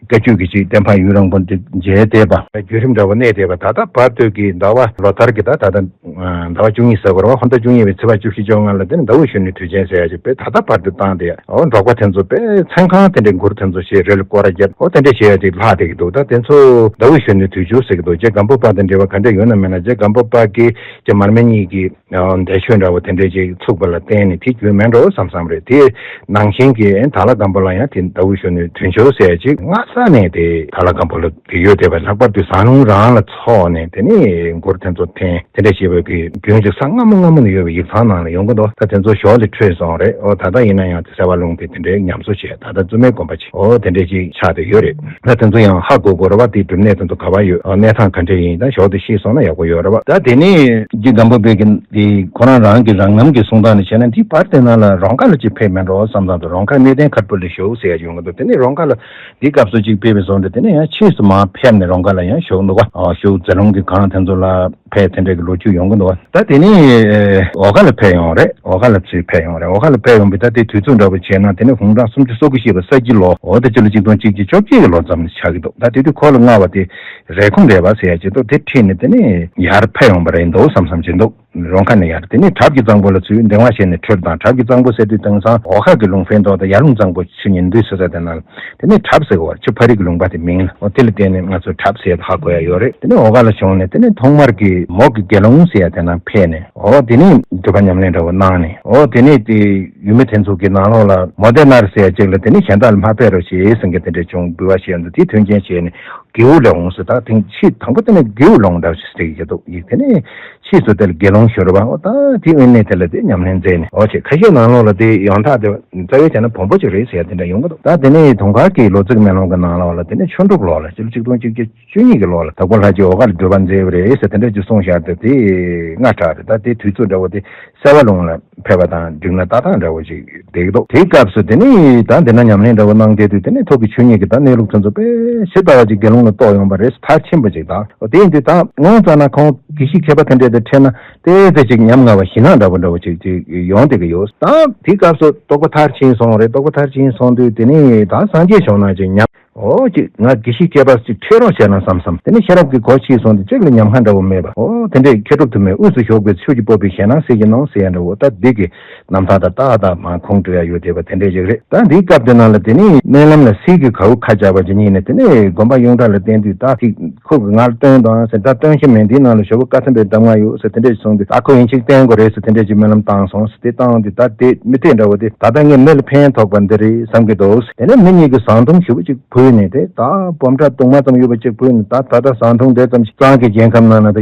བཀའ་བརྒྱུད་ཀྱི་ཅིག་བསྟན་པ་ཡུན་རིང་པོ་འདི་མཇལ་བསྡད་པ། བརྒྱུད་རིམ་འདྲ་པོ་གནས་བསྡད་པ། ད་ལྟ་བར་དུ་གི་ཟླ་བ་ལོ་ལྟར་གྱི་ད་ད་ལྟ་ཟླ་བ་བཅུ་གཉིས་ཟེར་དགོས་རེད་བ། ཧོར་ཟླ་བཅུ་གཉིས་པའི་ཚེས་པ་བཅུ་བཞི་བཅོ་ལྔ་ལ་དེ་ནས་ཟླ་འོད་གཞོན་ནུའི་དུས་ཆེན་ཟེར་ཡ་ཅིག་དཔེ་ད་ལྟ་བར་དུ་བཏང་སྟེ། འོ་འབྲོག་པ་དེ་ཚོ་དཔེ་མཚན་གང་དེ་འདྲའི་མགུར་དེ་ཚོ་བཤད། རི་ལ་སྐོར་ར་བརྒྱབ། འོ་དེ་འདྲ་བྱེད་ཡ་ཅིག་ལྷག་བསྡད་ཀྱི་འདུག་ད་དེ་ཚོ་ཟླ་འོད་གཞོན་ནུའི་དུས་མཆོད་ཟེར་གྱི་འདུག་རྗེ་སྒམ་པོ་པ་དང་འབྲེལ་བ་ག་འདྲ་ཡོད་ན་མེད་ན། རྗེ་སྒམ་པོ་པ་གི་ ཅེས་མར་མེ་གཉིས་ཀྱི་འདས་མཆོད་འདྲ་བོ་དེ་འདྲས་ཅིག་ཚུགས་པ་ལ་བརྟེན་ནས་དེ་རྒྱུན་མེད་འགྲོ་བསམ་བསམ་རེད། དེ་ནང་བཞིན་གྱི་དྭགས་ལྷ་སྒམ་པོ་ལ་ཡང་དེ་ཟླ་འུ་ཞོ་ནུའི་དུས་མཆོད་ཟེར་ཅིག་སྔ་ས་ནས་དེ་དྭགས་ལྷ་སྒམ་པོ་ལ་དེ་ཡོད་བསྡད་པ། ལྷག་པར་དུ་ཟངས་ལུང་རང་ལ་ཚོགས་ནས་དེ་ནས་མགུར་དེ་ཚོ་འཐེན་དེ་འདྲས་བྱེད་པའི་གི་རྒྱུན་ཅིག་ས་སྔ་མོ་སྔ་མོ་ནས་ཡོད་པའི་ཡིག་ཚང་ནང་ལ་ཡོང་གི་འདུག་ད་དེ་ཚོ་ཞོར་ལས་འཕྲོས་སོང་རེད། ཨོ་ད་ལྟ་ཡིན་ན་ཡང་དེ་སེ་བ་ལུང་དེ་དེ་འདྲའི་ཉམས་གསོ་བྱས། ད་ལྟ་བཙུན་མའི་དགོན་པ་ཆེ་ཨོ་དེ་འདྲས་ཅིག་ཆགས་བསྡད་ཡོད་རེད། ད་དེ་ཚོ་ཡང་ཧ་གོ་དགོས་རེད་བ། དེའི་སྒྲུབ་གནས་དེ་ཚོ་ག་བ་ཡོད། ཨོ་གནས་སྟངས་ག་འདྲས་ཡིན། ད་ཞོར་དུ་ཤེས་སོང་ན་ཡག་པོ་ཡོད་རེད་བ། ད་དེ་ནས་རྗེ་སྒམ་པོ་པའི་གི་དེ་ཁོ་རང་རང་གི་རང་རྣམ་གྱི་གསུང་སྟངས་ནས་བྱས་ན་འདི་བར་དེ་ནང་ལ་རོང་ཁ་ལ་ཅིག་ཕེབས་མེད་འགྲོ་བསམ་བསམ་དུ་རོང་ཁ་གནས་བརྟན་མཁར་བུ་ལ་བཞུགས་ཟེར་ཡ་ཡོང་གི་འདུག་དེ་ནས་རོང་ཁ་ལ་འདི་སྐབས་སུ་ཅིག་ཕེབས་པའི་བཟོ་འདྲ་དེ་ནས་ཡང་ཕྱིས་སུ་མར་ཕེབས་ནས་རོང་ཁ་ལ་ཡང་བཞུགས་འདུག་བ། ཨོ་བཞུགས་རྫི་ལུང་གི་སྒང་དེ་ཚོ་ལ། ཕེབས་དེ་འདྲའི་གི་ལོ་རྒྱུས་ཡོང་གི་འདུག་ད་དེ་ནས་འོ་ག་ལ་ཕེབས་ཡོང་རེད། འོ་ག་ལ་ཚུར་ཕེབས་ཡོང་རེད། འོ་ག་ལ་ཕེབས་ཡོང་བའི་ད་དེ་དུས་ཚོད་འདྲ་པོ་བྱས་ན་དེ་ནས་དགུང་གྲངས་སུམ་ཅུ་སོ་དགུ་བཞེས་པ་ས་ཁྱི་ལོ། འོ་ད་སྤྱི་ལོ་ཆིག་སྟོང་གཅིག་བརྒྱ་བཅོ་བརྒྱད་ཀྱི་ལོ་ཙམ་ཆགས་ཀྱི་འདུག་ད་དེ་དུས་ཁོ་ལ་མངའ་བ་དེ་རེབ་གོང་རེད་པ་ཟེར་ཡ་ཅིག་འདུག་དེ་ཁྲིད་ནས་དེ་ནས་ཡར་ཕེབས་ཡོང་པ་རེད་འདུག་བསམ་བསམ་བྱེད་འདུག་རོང་ཁ་ནས་ཡར་དེ་ནས་གྲབ་ཀྱི་གཙང་པོ་ལ་ཚུར་འདེང་བ་བྱས་ནས་ཁྲིད་དང་། གྲབ་ཀྱི་གཙང་པོ་ཟེར་དུས་དེང་སང་འོ་ག་གི་ལུང་ཕན་ཐོགས་དང་ཡར་ལུང་གཙང་པོ་ཆུ་ཉིན་དུས་སུ་ས་དེ་ན་དེ་ནས་གྲབ་ཟེར་བ་ཆུ་ཕ་རི་གི་ལུང་པ་དེ་མིང་ལ། འོ་དེ་ལ་བརྟེན་ནས་ང་ཚོ་གྲབ་ཟེར་ཧ་གོ་ཡ་ཡོད་རེད། དེ་ནས་འོ་ག་ལ་བྱུང་ནས་དེ་ནས་ཐོག་མར་གི་མོ་གི་དགེ་སློང་ཟེར་ཡ་དེ་ན་ཕེབས་ནས་འོ་དེ་ནས་སྒྲུབ་པ་ཉམས་ལེན་འདྲ་བོ་གནང་ནས། འོ་དེ་ནས་དེ་ཡུལ་མི་དེ་ཚོ་གི་ནང་ལོགས་ལ་མོ་དེ་ནར་ཟེར་ཡ་ཅིག་ལ་དེ་ནས་གཞན་དག་ལ་མ་ཕེབས་རོགས་ཞེས་ཟེར་མཁན་དེ་འདྲ་བྱུང་འབུལ་བ་བྱས་འདུག་དེ་མཐུན་རྐྱེན་བྱས་ནས་དགེའུ་ལ་འོངས་སོ། ད་དེང་ཕྱིས་དང་པོ་དེ་ནས་དགེའུ་ལོང་འདྲ་བོ་ཞིག་ཟེར་གྱི་འདུག་ཡིག་དེ་ནས། ཕྱིས་སུ་དེ་ལ་དགེ་སློང་ཞུ་རུ་བ། འོ་ད་དེ་དབེན་གནས་དེ་ལ་དེ་ཉམས་ལེན་མཛད་ནས། འོ་ཅེས་ཁ་ཤས་ནང་ལོགས་ལ་དེ་ཡོངས་གྲགས་དེ་རྩ་བའི་བྱས་ན་བོན་པོ་ཅིག་རེད་ཟེར་ཡ་དེ་འདྲ་ཡོང་གི་འདུག་ད་དེ་ནས་དུང་དཀར་གྱི་ལོ་ཙིག་མེ་ལོང་གི་ནང་ལོགས་ལ་དེ་ནས་ཆུ་འབྲུག་ལོ་ལ་སྤྱི་ལོ་ཆིག་སྟོང་གཅིག་བརྒྱ་བཅུ་གཉིས་ཀྱི་ལོ་ལ་དྭགས་པོ་ལྷ་རྗེ་འོ་ག་ལ་སྒྲུབ་པ་མཛད་པ་རེད་ཟེར་དེ་འདྲ་ཅིག་གསུངས་བཞག་དེ་དེ་སྔ་དྲགས་རེད། ད་དེ་དུས་ཚོད་འདྲ་བོ་དེ་སེ་བ་ལུང་ལ་ཕེབས་པ་དང་འགྲིག་ན་ལྟ་སྟངས་འདྲ་བོ་ཅིག་བསྡད་ཀྱི་འདུག་དེའི་སྐབས་སུ་དེ་ནས་ད་འདི་ན་ཉམས་ལེན་འདྲ་བོ་གནང་བསྡད་དུས་དེ་ནས་ཐུགས་ཀྱི་ཆོས་ཉིད་ཀྱི་ད་གནས་ལུགས་དེ་ཚོ་དཔེ་ཞིབ་ལྟ་བ་ཅིག་དགེ་སློང་ལ་རྟོགས་ཡོང་པ་རེད། མཐར་ཕྱིན་པ་ཅིག་དང་། དེ་ཡིན་དུས་ད་དངོས་བཙལ་ན་ཁོང་དགེ་བཤེས་མཁས་པ་དེ་འདྲས་དེ་འཕྲད་ན་ཏོག་ཙམ་ཅིག་ཉམ་ང་བ་ཞེད་སྣང་འདྲ་བོ་འདྲ་བོ་ཅིག་ཅིག་ཡོང་བསྡད་ཀྱི་ཡོད། ད་དེའི་སྐབས་སུ་རྟོགས་པ་མཐར་ཕྱིན་སོང་རེད། རྟོགས་པ་མཐར་ཕྱིན་སོང་དུས་དེ་ནས་ད་སངས་རྒྱས་བྱུང་ན་ཅིག་ཉམས། འོ་ཅིག་ང་དགེ་བཤེས་སྐྱེས་པ་ཅིག་འཕྲད་རོགས་བྱས་ན་བསམ་བསམ། དེ་ནས་ཤེས་རབ་ཀྱི་སྒོ་ཕྱེས་སོང་དུས་གཅིག་ལ་ཉམས་ཁ་འདྲ་བོ་མེད་པ། འོ་དེ་འདྲས་མཁས་གྲུབ་དུ་མའི་དབུས་སུ་ཞུགས་པའི་ཆོས་ཀྱི་སྤོབས་པའི་ཞེད་སྣང་སེལ་གྱི་ནོ་ཟེར་ཡ་འདྲ་བོ། ད་འདི་གི་རྣམ་ཐར་ད་ཏག་ཏག་མར་ཁུངས་སྤྲོད་ཡ་ཡོད་བསྡད་པ་དེ་འདྲས་ཅིག་རེད། ད་འདིའི་སྐབས་དེ་ནང་ལ་དེ་ནས་སྨོན་ལམ་ལ་གསེར་གྱི་གའུ་ཁ་སྦྱར་བ་ཅིག་གཉིས་ནས་དེ་ནས་དགོན་པ་གཡུང་དྲུང་ལ་བསྟན་དུས་ད་ཅིག་ཁོ་གི་ང་ལ་སྟོན་དང་ཟེར། ད་སྟོན་ཤེས་མེད། འདིའི་ནང་ལ་ཞོགས་པ་བཀའ་ཐམ་པའི་གདམས་ངག་ཡོད་ཟེར་དེ་འདྲས་ཅིག་གསུངས་དུས་ད་ཁོ་ཡིན་གཅིག་བསྟན་དགོས་རེད་ཟེར་དེ་འདྲས་ཅིག་སྨོན་ལམ་བཏང་སོང་ཟེར། དེ་བཏང་དུས་ད་དེ་མི་ཐེག་འདྲ་བོ་དེ་ད་ལྟ་ངས་མི་ལ་ཕན་ཐོགས་པ་འདི་རེད་བསམ་གྱི་འདུག་དེ་ནས་མི་གཉིས་ཀྱིས་ཟངས་མདུང་ཞེ་པོ་ཅིག་ཕུལ་ནས་དེ་ད་སྤོམ་ཁྲ་གདུང་མ་ཙམ་ཡོད་པ་ཅིག་ཕུལ་ནས། ད་ད་ལྟ་ཟངས་མདུང་དེ་ཙམ་ཞིག་གཙང་གི་རྒྱལ་ཁམས་ནང་ན་ད་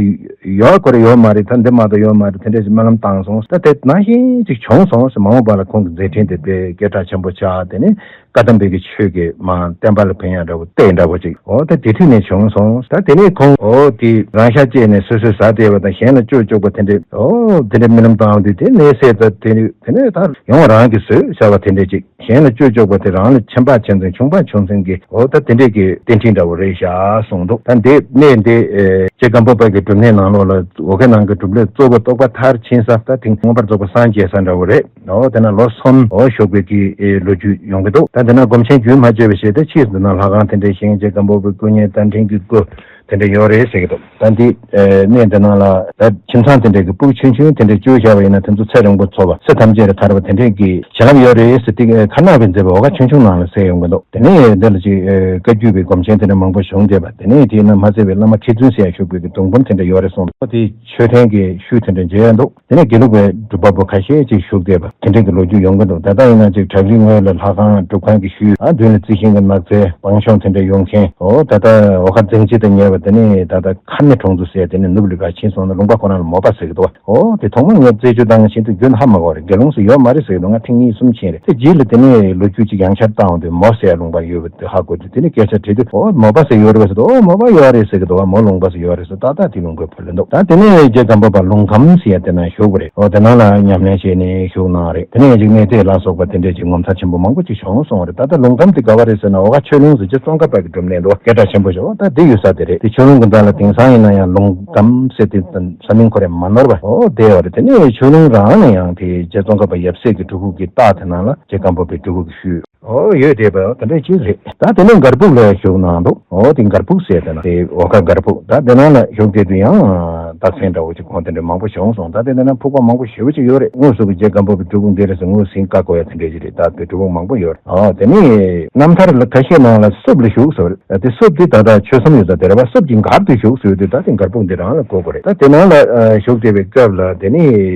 ཡོད་དགོས་རེད་ཡོད་མ་རེད། ད་འདི་མ་གཏོགས་ཡོད་མ་རེད། དེ་འདྲ་ཞིག་སྨོན་ལམ་བཏང་སོང་། ད་དེ་ནང་བཞིན་ཅིག་བྱུང་སོང་ཟེར། མ་འོངས་པ་ལ་ཁོང་གི་མཛད་འཕྲིན་དེ་དཔེ་སྐད་གྲགས་ཆེན་པོ་ཆགས། དེ་ནས་བཀའ་གདམས་པའི་གི་ཆོས་ཀྱི་མ་བསྟན་པ་ལ་ཕན་ཡ་འདྲ་བོ་གཏད་འདྲ་བོ་ཅིག་འོ་ད་དེ་དུས་ནས་བྱུང་སོང་། ད་དེ་ནས་ཁོང་འོ་དེ་རང་ཤ་བཅད་ནས་སོ་སོས་ཟ་བསྡད་པ་དང་གཞན་ལ་བཅོས་བཅུག་པ་དེ་འདྲས། འོ་དེ་འདྲས་སྨོན་ལམ་བཏང་དུས་དེ་ནས་སད་ད་དེ་ནས་དེ་ནས་ད་ཡོང་རང་གི་བཟོས་བྱ་བ་དེ་འདྲས་ཅིག་གཞན་ལ་བཅོས་བཅུག་པ་དེ་རང་ལ་ཁྱད་འཕགས་ཆེ་འཛིན་ཆུང་འཕགས་ཆུང་འཛིན་གྱི་འོ་ད་དེ་འདྲས་ཀྱི་རྟེན་འབྲེལ་འདྲ་བོ་རེད་ཤག་གསུངས་འདུག་ད་འདི་གནས་འདི་ཨེ་རྗེ་སྒམ་པོ་པ་གི་སྒྲུབ་གནས་ནང་ལོགས་ལ་འོ་ག་ནང་གི་སྒྲུབ་ལས་གཙོ་བོ་རྟོགས་པ་མཐར་ཕྱིན་ས་ད་དེ་མངོན་པར་རྫོགས་པ་སངས་རྒྱས་ས་འདྲ་བོ་རེད། འོ་དེ་ན་ལོ་གསུམ་འོ་བཞུགས་པའི་གི་ཨེ་ལོ་རྒྱུས་ཡོང་གི་འདུག་ད་དེ་ན་སྒོམ་ཆེན་རྒྱུན་མ་ཆད་པའི་ཞལ་ཏེ་ཕྱིས་སུ་འདི་ན་ལྷ་ཁང་དེ་འདྲའི་བཞེངས་རྗེ་སྒམ་པོ་པའི་སྐུ་བརྙན་རྟ་མགྲིན་གྱི་སྐུ་དེ་འདྲ་ཡོད་རེད་ཟེར་གི་འདུག་ད་འདི་ཨེ་གནས་འདི་ནང་ལ་ད་ཁྱིམ་ཚང་དེ་འདྲའི་གི་སྤུ་གུ་ཆུང་ཆུང་དེ་འདྲ་བཅོས་བཞག་པ་ཡིན་ན་དེ་ཚོ་ཚེ་རིང་པོ་འཚོ་བ་ཚེ་ཐམས་ཅད་ལ་ཐར་བ་དེ་འདྲའི་གི་བྱིན་རླབས་ཡོད་རེད་ཟེར་ཏེ་མཁར་ནག་པས་མཛད་པའི་འོ་ག་ཆུང་ཆུང་ནང་ལ་གསལ་ཡོང་གི་འདུག་དེ་ནས་འདི་ལ་ཅིག་ཨེ་བཀའ་བརྒྱུད་པའི་སྒོམ་ཆེན་དེ་འདྲ་མང་པོ་བྱུང་བསྡད་པ་དེ་ནས་དེའི་ནང་མ་ཟད་པའི་བླ་མ་མཁས་བཙུན་ཟེར་ཡ་བཞུགས་པའི་གི་གདུང་འབུམ་དེ་འདྲ་ཡོད་རེད་གསུངས་འདུག་དེ་མཆོད་རྟེན་གྱི་ཤུལ་དེ་འདྲ་མཇལ་ཡ་འདུག་དེ་ནས་དགེ་ལུགས་པའི་སྒྲུབ་པ་པོ་ཁ་ཤས་ཅིག་བཞུགས་བསྡད་པ་དེ་འདྲའི་གི་ལོ་རྒྱུས་ཡོང་གི་འདུག་ད་ལྟ་ཡིན་ན་ཅིག་བྲག་རིའི་ངོས་ལ་ལྷ་ཁང་སྒྲུབ་ཁང་གི་ཤུལ་ཨ་མདུན་ལ་རྩི་ཤིང་གི་ནགས་ཚལ་སྤང་གཤོང་དེ་འདྲ་ཡོང་མཁན། འོ་ད་ལྟ་འོ་ཁ་འཛིང་སྤྱི་དང་ཉེ་བ་དེ་ནས་ད་ལྟ་མཁར་ནི་གྲོང་ཚོ་ཟེར་དེ་ནས་ནུབ་ལི་ག་ཕྱིན་སོང་ན་ལུང་པ་ཁོ་རང་ལ་མོ་པ་ཟེར་གི་འདུག་འོ་དེ་ཐོག་མ་ངས་རྩད་གཅོད་བཏང་བཞིན་དུ་རྒྱུན་ཧ་མ་གོ་རེད། དགེ་སློང་ཟེར་ཡོད་མ་རེད་ཟེར་གི་འདུག་ང་ཐེངས་གཉིས་གསུམ་ཕྱིན་རེད། དེ་རྗེས་ལ་དེ་ནས་ལོ་རྒྱུས་ཅིག་ཡང་བསྐྱར་བཏང་འོང་དུས་མོ་ཟེར་ཡ་ལུང་པ་ཡོད་པ་དེ་ཧ་གོ་དུས་དེ་ནས་སྐད་ཆ་དྲིས་དུས་འོ་མོ་པ་ཟེར་ཡོད་རེད་པས་ཟེར་དུས་འོ་མོ་པ་ཡོད་རེད་ཟེར་གི་འདུག་མོ་ལུང་པ་ཟེར་ཡོད་རེད་ཟེར་ཏག་ཏག་དེ་ལུང་པའི་ལ་འདུག་ད་དེ་ནས་རྗེ་སྒམ་པོ་པ་ལུང་ཁམས་ཟེར་ཡ་དེ་ན་བཞུགས་པ་རེད། འོ་དེ་ནང་ལ་ཉམས་ལེན་བྱས་ནས་བཞུགས་གནང་རེད། དེ་ནས་ཅིག་གནས་བརྟན་ལ་སོགས་པ་དེ་འདྲས་ཅིག་ངོ་མཚར་ཆེན་པོ་མང་པོ་ཅིག་བྱུང་སོང་བ་རེད། ད་ལྟ་ལུང་ཁམས་དེ་ག་བ་རེད་ཟེར་ན་འོ་ག་ཆོས་ལུང་ཟེར་རྗེ་ཙོང་ཁ་པ་གི་སྒྲུབ་གནས་འདུག་སྐད་གྲགས་ཆེན་པོ་ཞིག་འོ་ད་དེ་ཡོད་ས་དེ་རེད། དེ་ཆོས་ལུང་གི་མདའ་ལ་དེང་སང་ཡིན་ན་ཡང་ལུང་ཁམས་ཟེར་དེ་ས་མིང་ཁོ་རེ་མ་ནོར་བ་འོ་བསྡད་ཡོད་རེད། དེ་ནས་ཆོས་ལུང་རང་ནས་ཡང་དེ་རྗེ་ཙོང་ཁ་པ་ཡབ་སྲས་ཀྱི་སྤྲུལ་སྐུ་གི་རྟགས་དེ་ནང་ལ་རྗེ་སྒམ་པོ་པའི་སྤྲུལ་སྐུ་གི་ཤུལ། ཨོ་ཡོད་དེ་བ་དེ་འདྲ་ཅིག་རེད། ད་དེ་ནས་མགར་ཕུག་ལ་བཞུགས་གནང་འདུག་ཨོ་དེ་མགར་ཕུག་ཟེར་དེ་ན་དེ་འོ་ཁ་མགར་ཕུག་ད་དེ་ནང་ལ་བཞུགས་དེ་དུས་ཡང་རྟགས་མཚན་འདྲ་བོ་ཅིག་ཁོང་དེ་འདྲ་མང་པོ་བྱུང་སོང་། ད་དེ་འདྲ་ན་ཕུག་པ་མང་པོ་ཞེ་པོ་ཅིག་ཡོད་རེད། དངོས་སུ་གི་རྗེ་སྒམ་པོ་པའི་སྤྲུལ་སྐུ་འདི་རེད་ཟེར་དངོས་ཟིན་བཀའ་བསྒོ་ཡ་དེ་འདྲ་ཅིག་རེད། ད་དེ་སྤྲུལ་སྐུ་མང་པོ་ཡོད་རེད། ཨོ་དེ་ནས་རྣམ་ཐར་ལ་ཁ་ཤས་ནང་ལ་སྲུབ་ལ་བཞུགས་ཟེར་རེད། དེ་སྲུབ་དེ་ད་ལྟ་ཆོལ་གསུམ་ཡོད་ས་དེ་རེད་བ། སྲུབ་ཀྱི་མགར་དུ་བཞུགས་ཟེར་དུས་ད་དེ་མགར་ཕུག་འདི་རང་ལ་གོ་དགོས་རེད། ད་དེ་ནང་ལ་བཞུགས་བསྡད་པའི་སྐབས་ལ་དེ་ནས་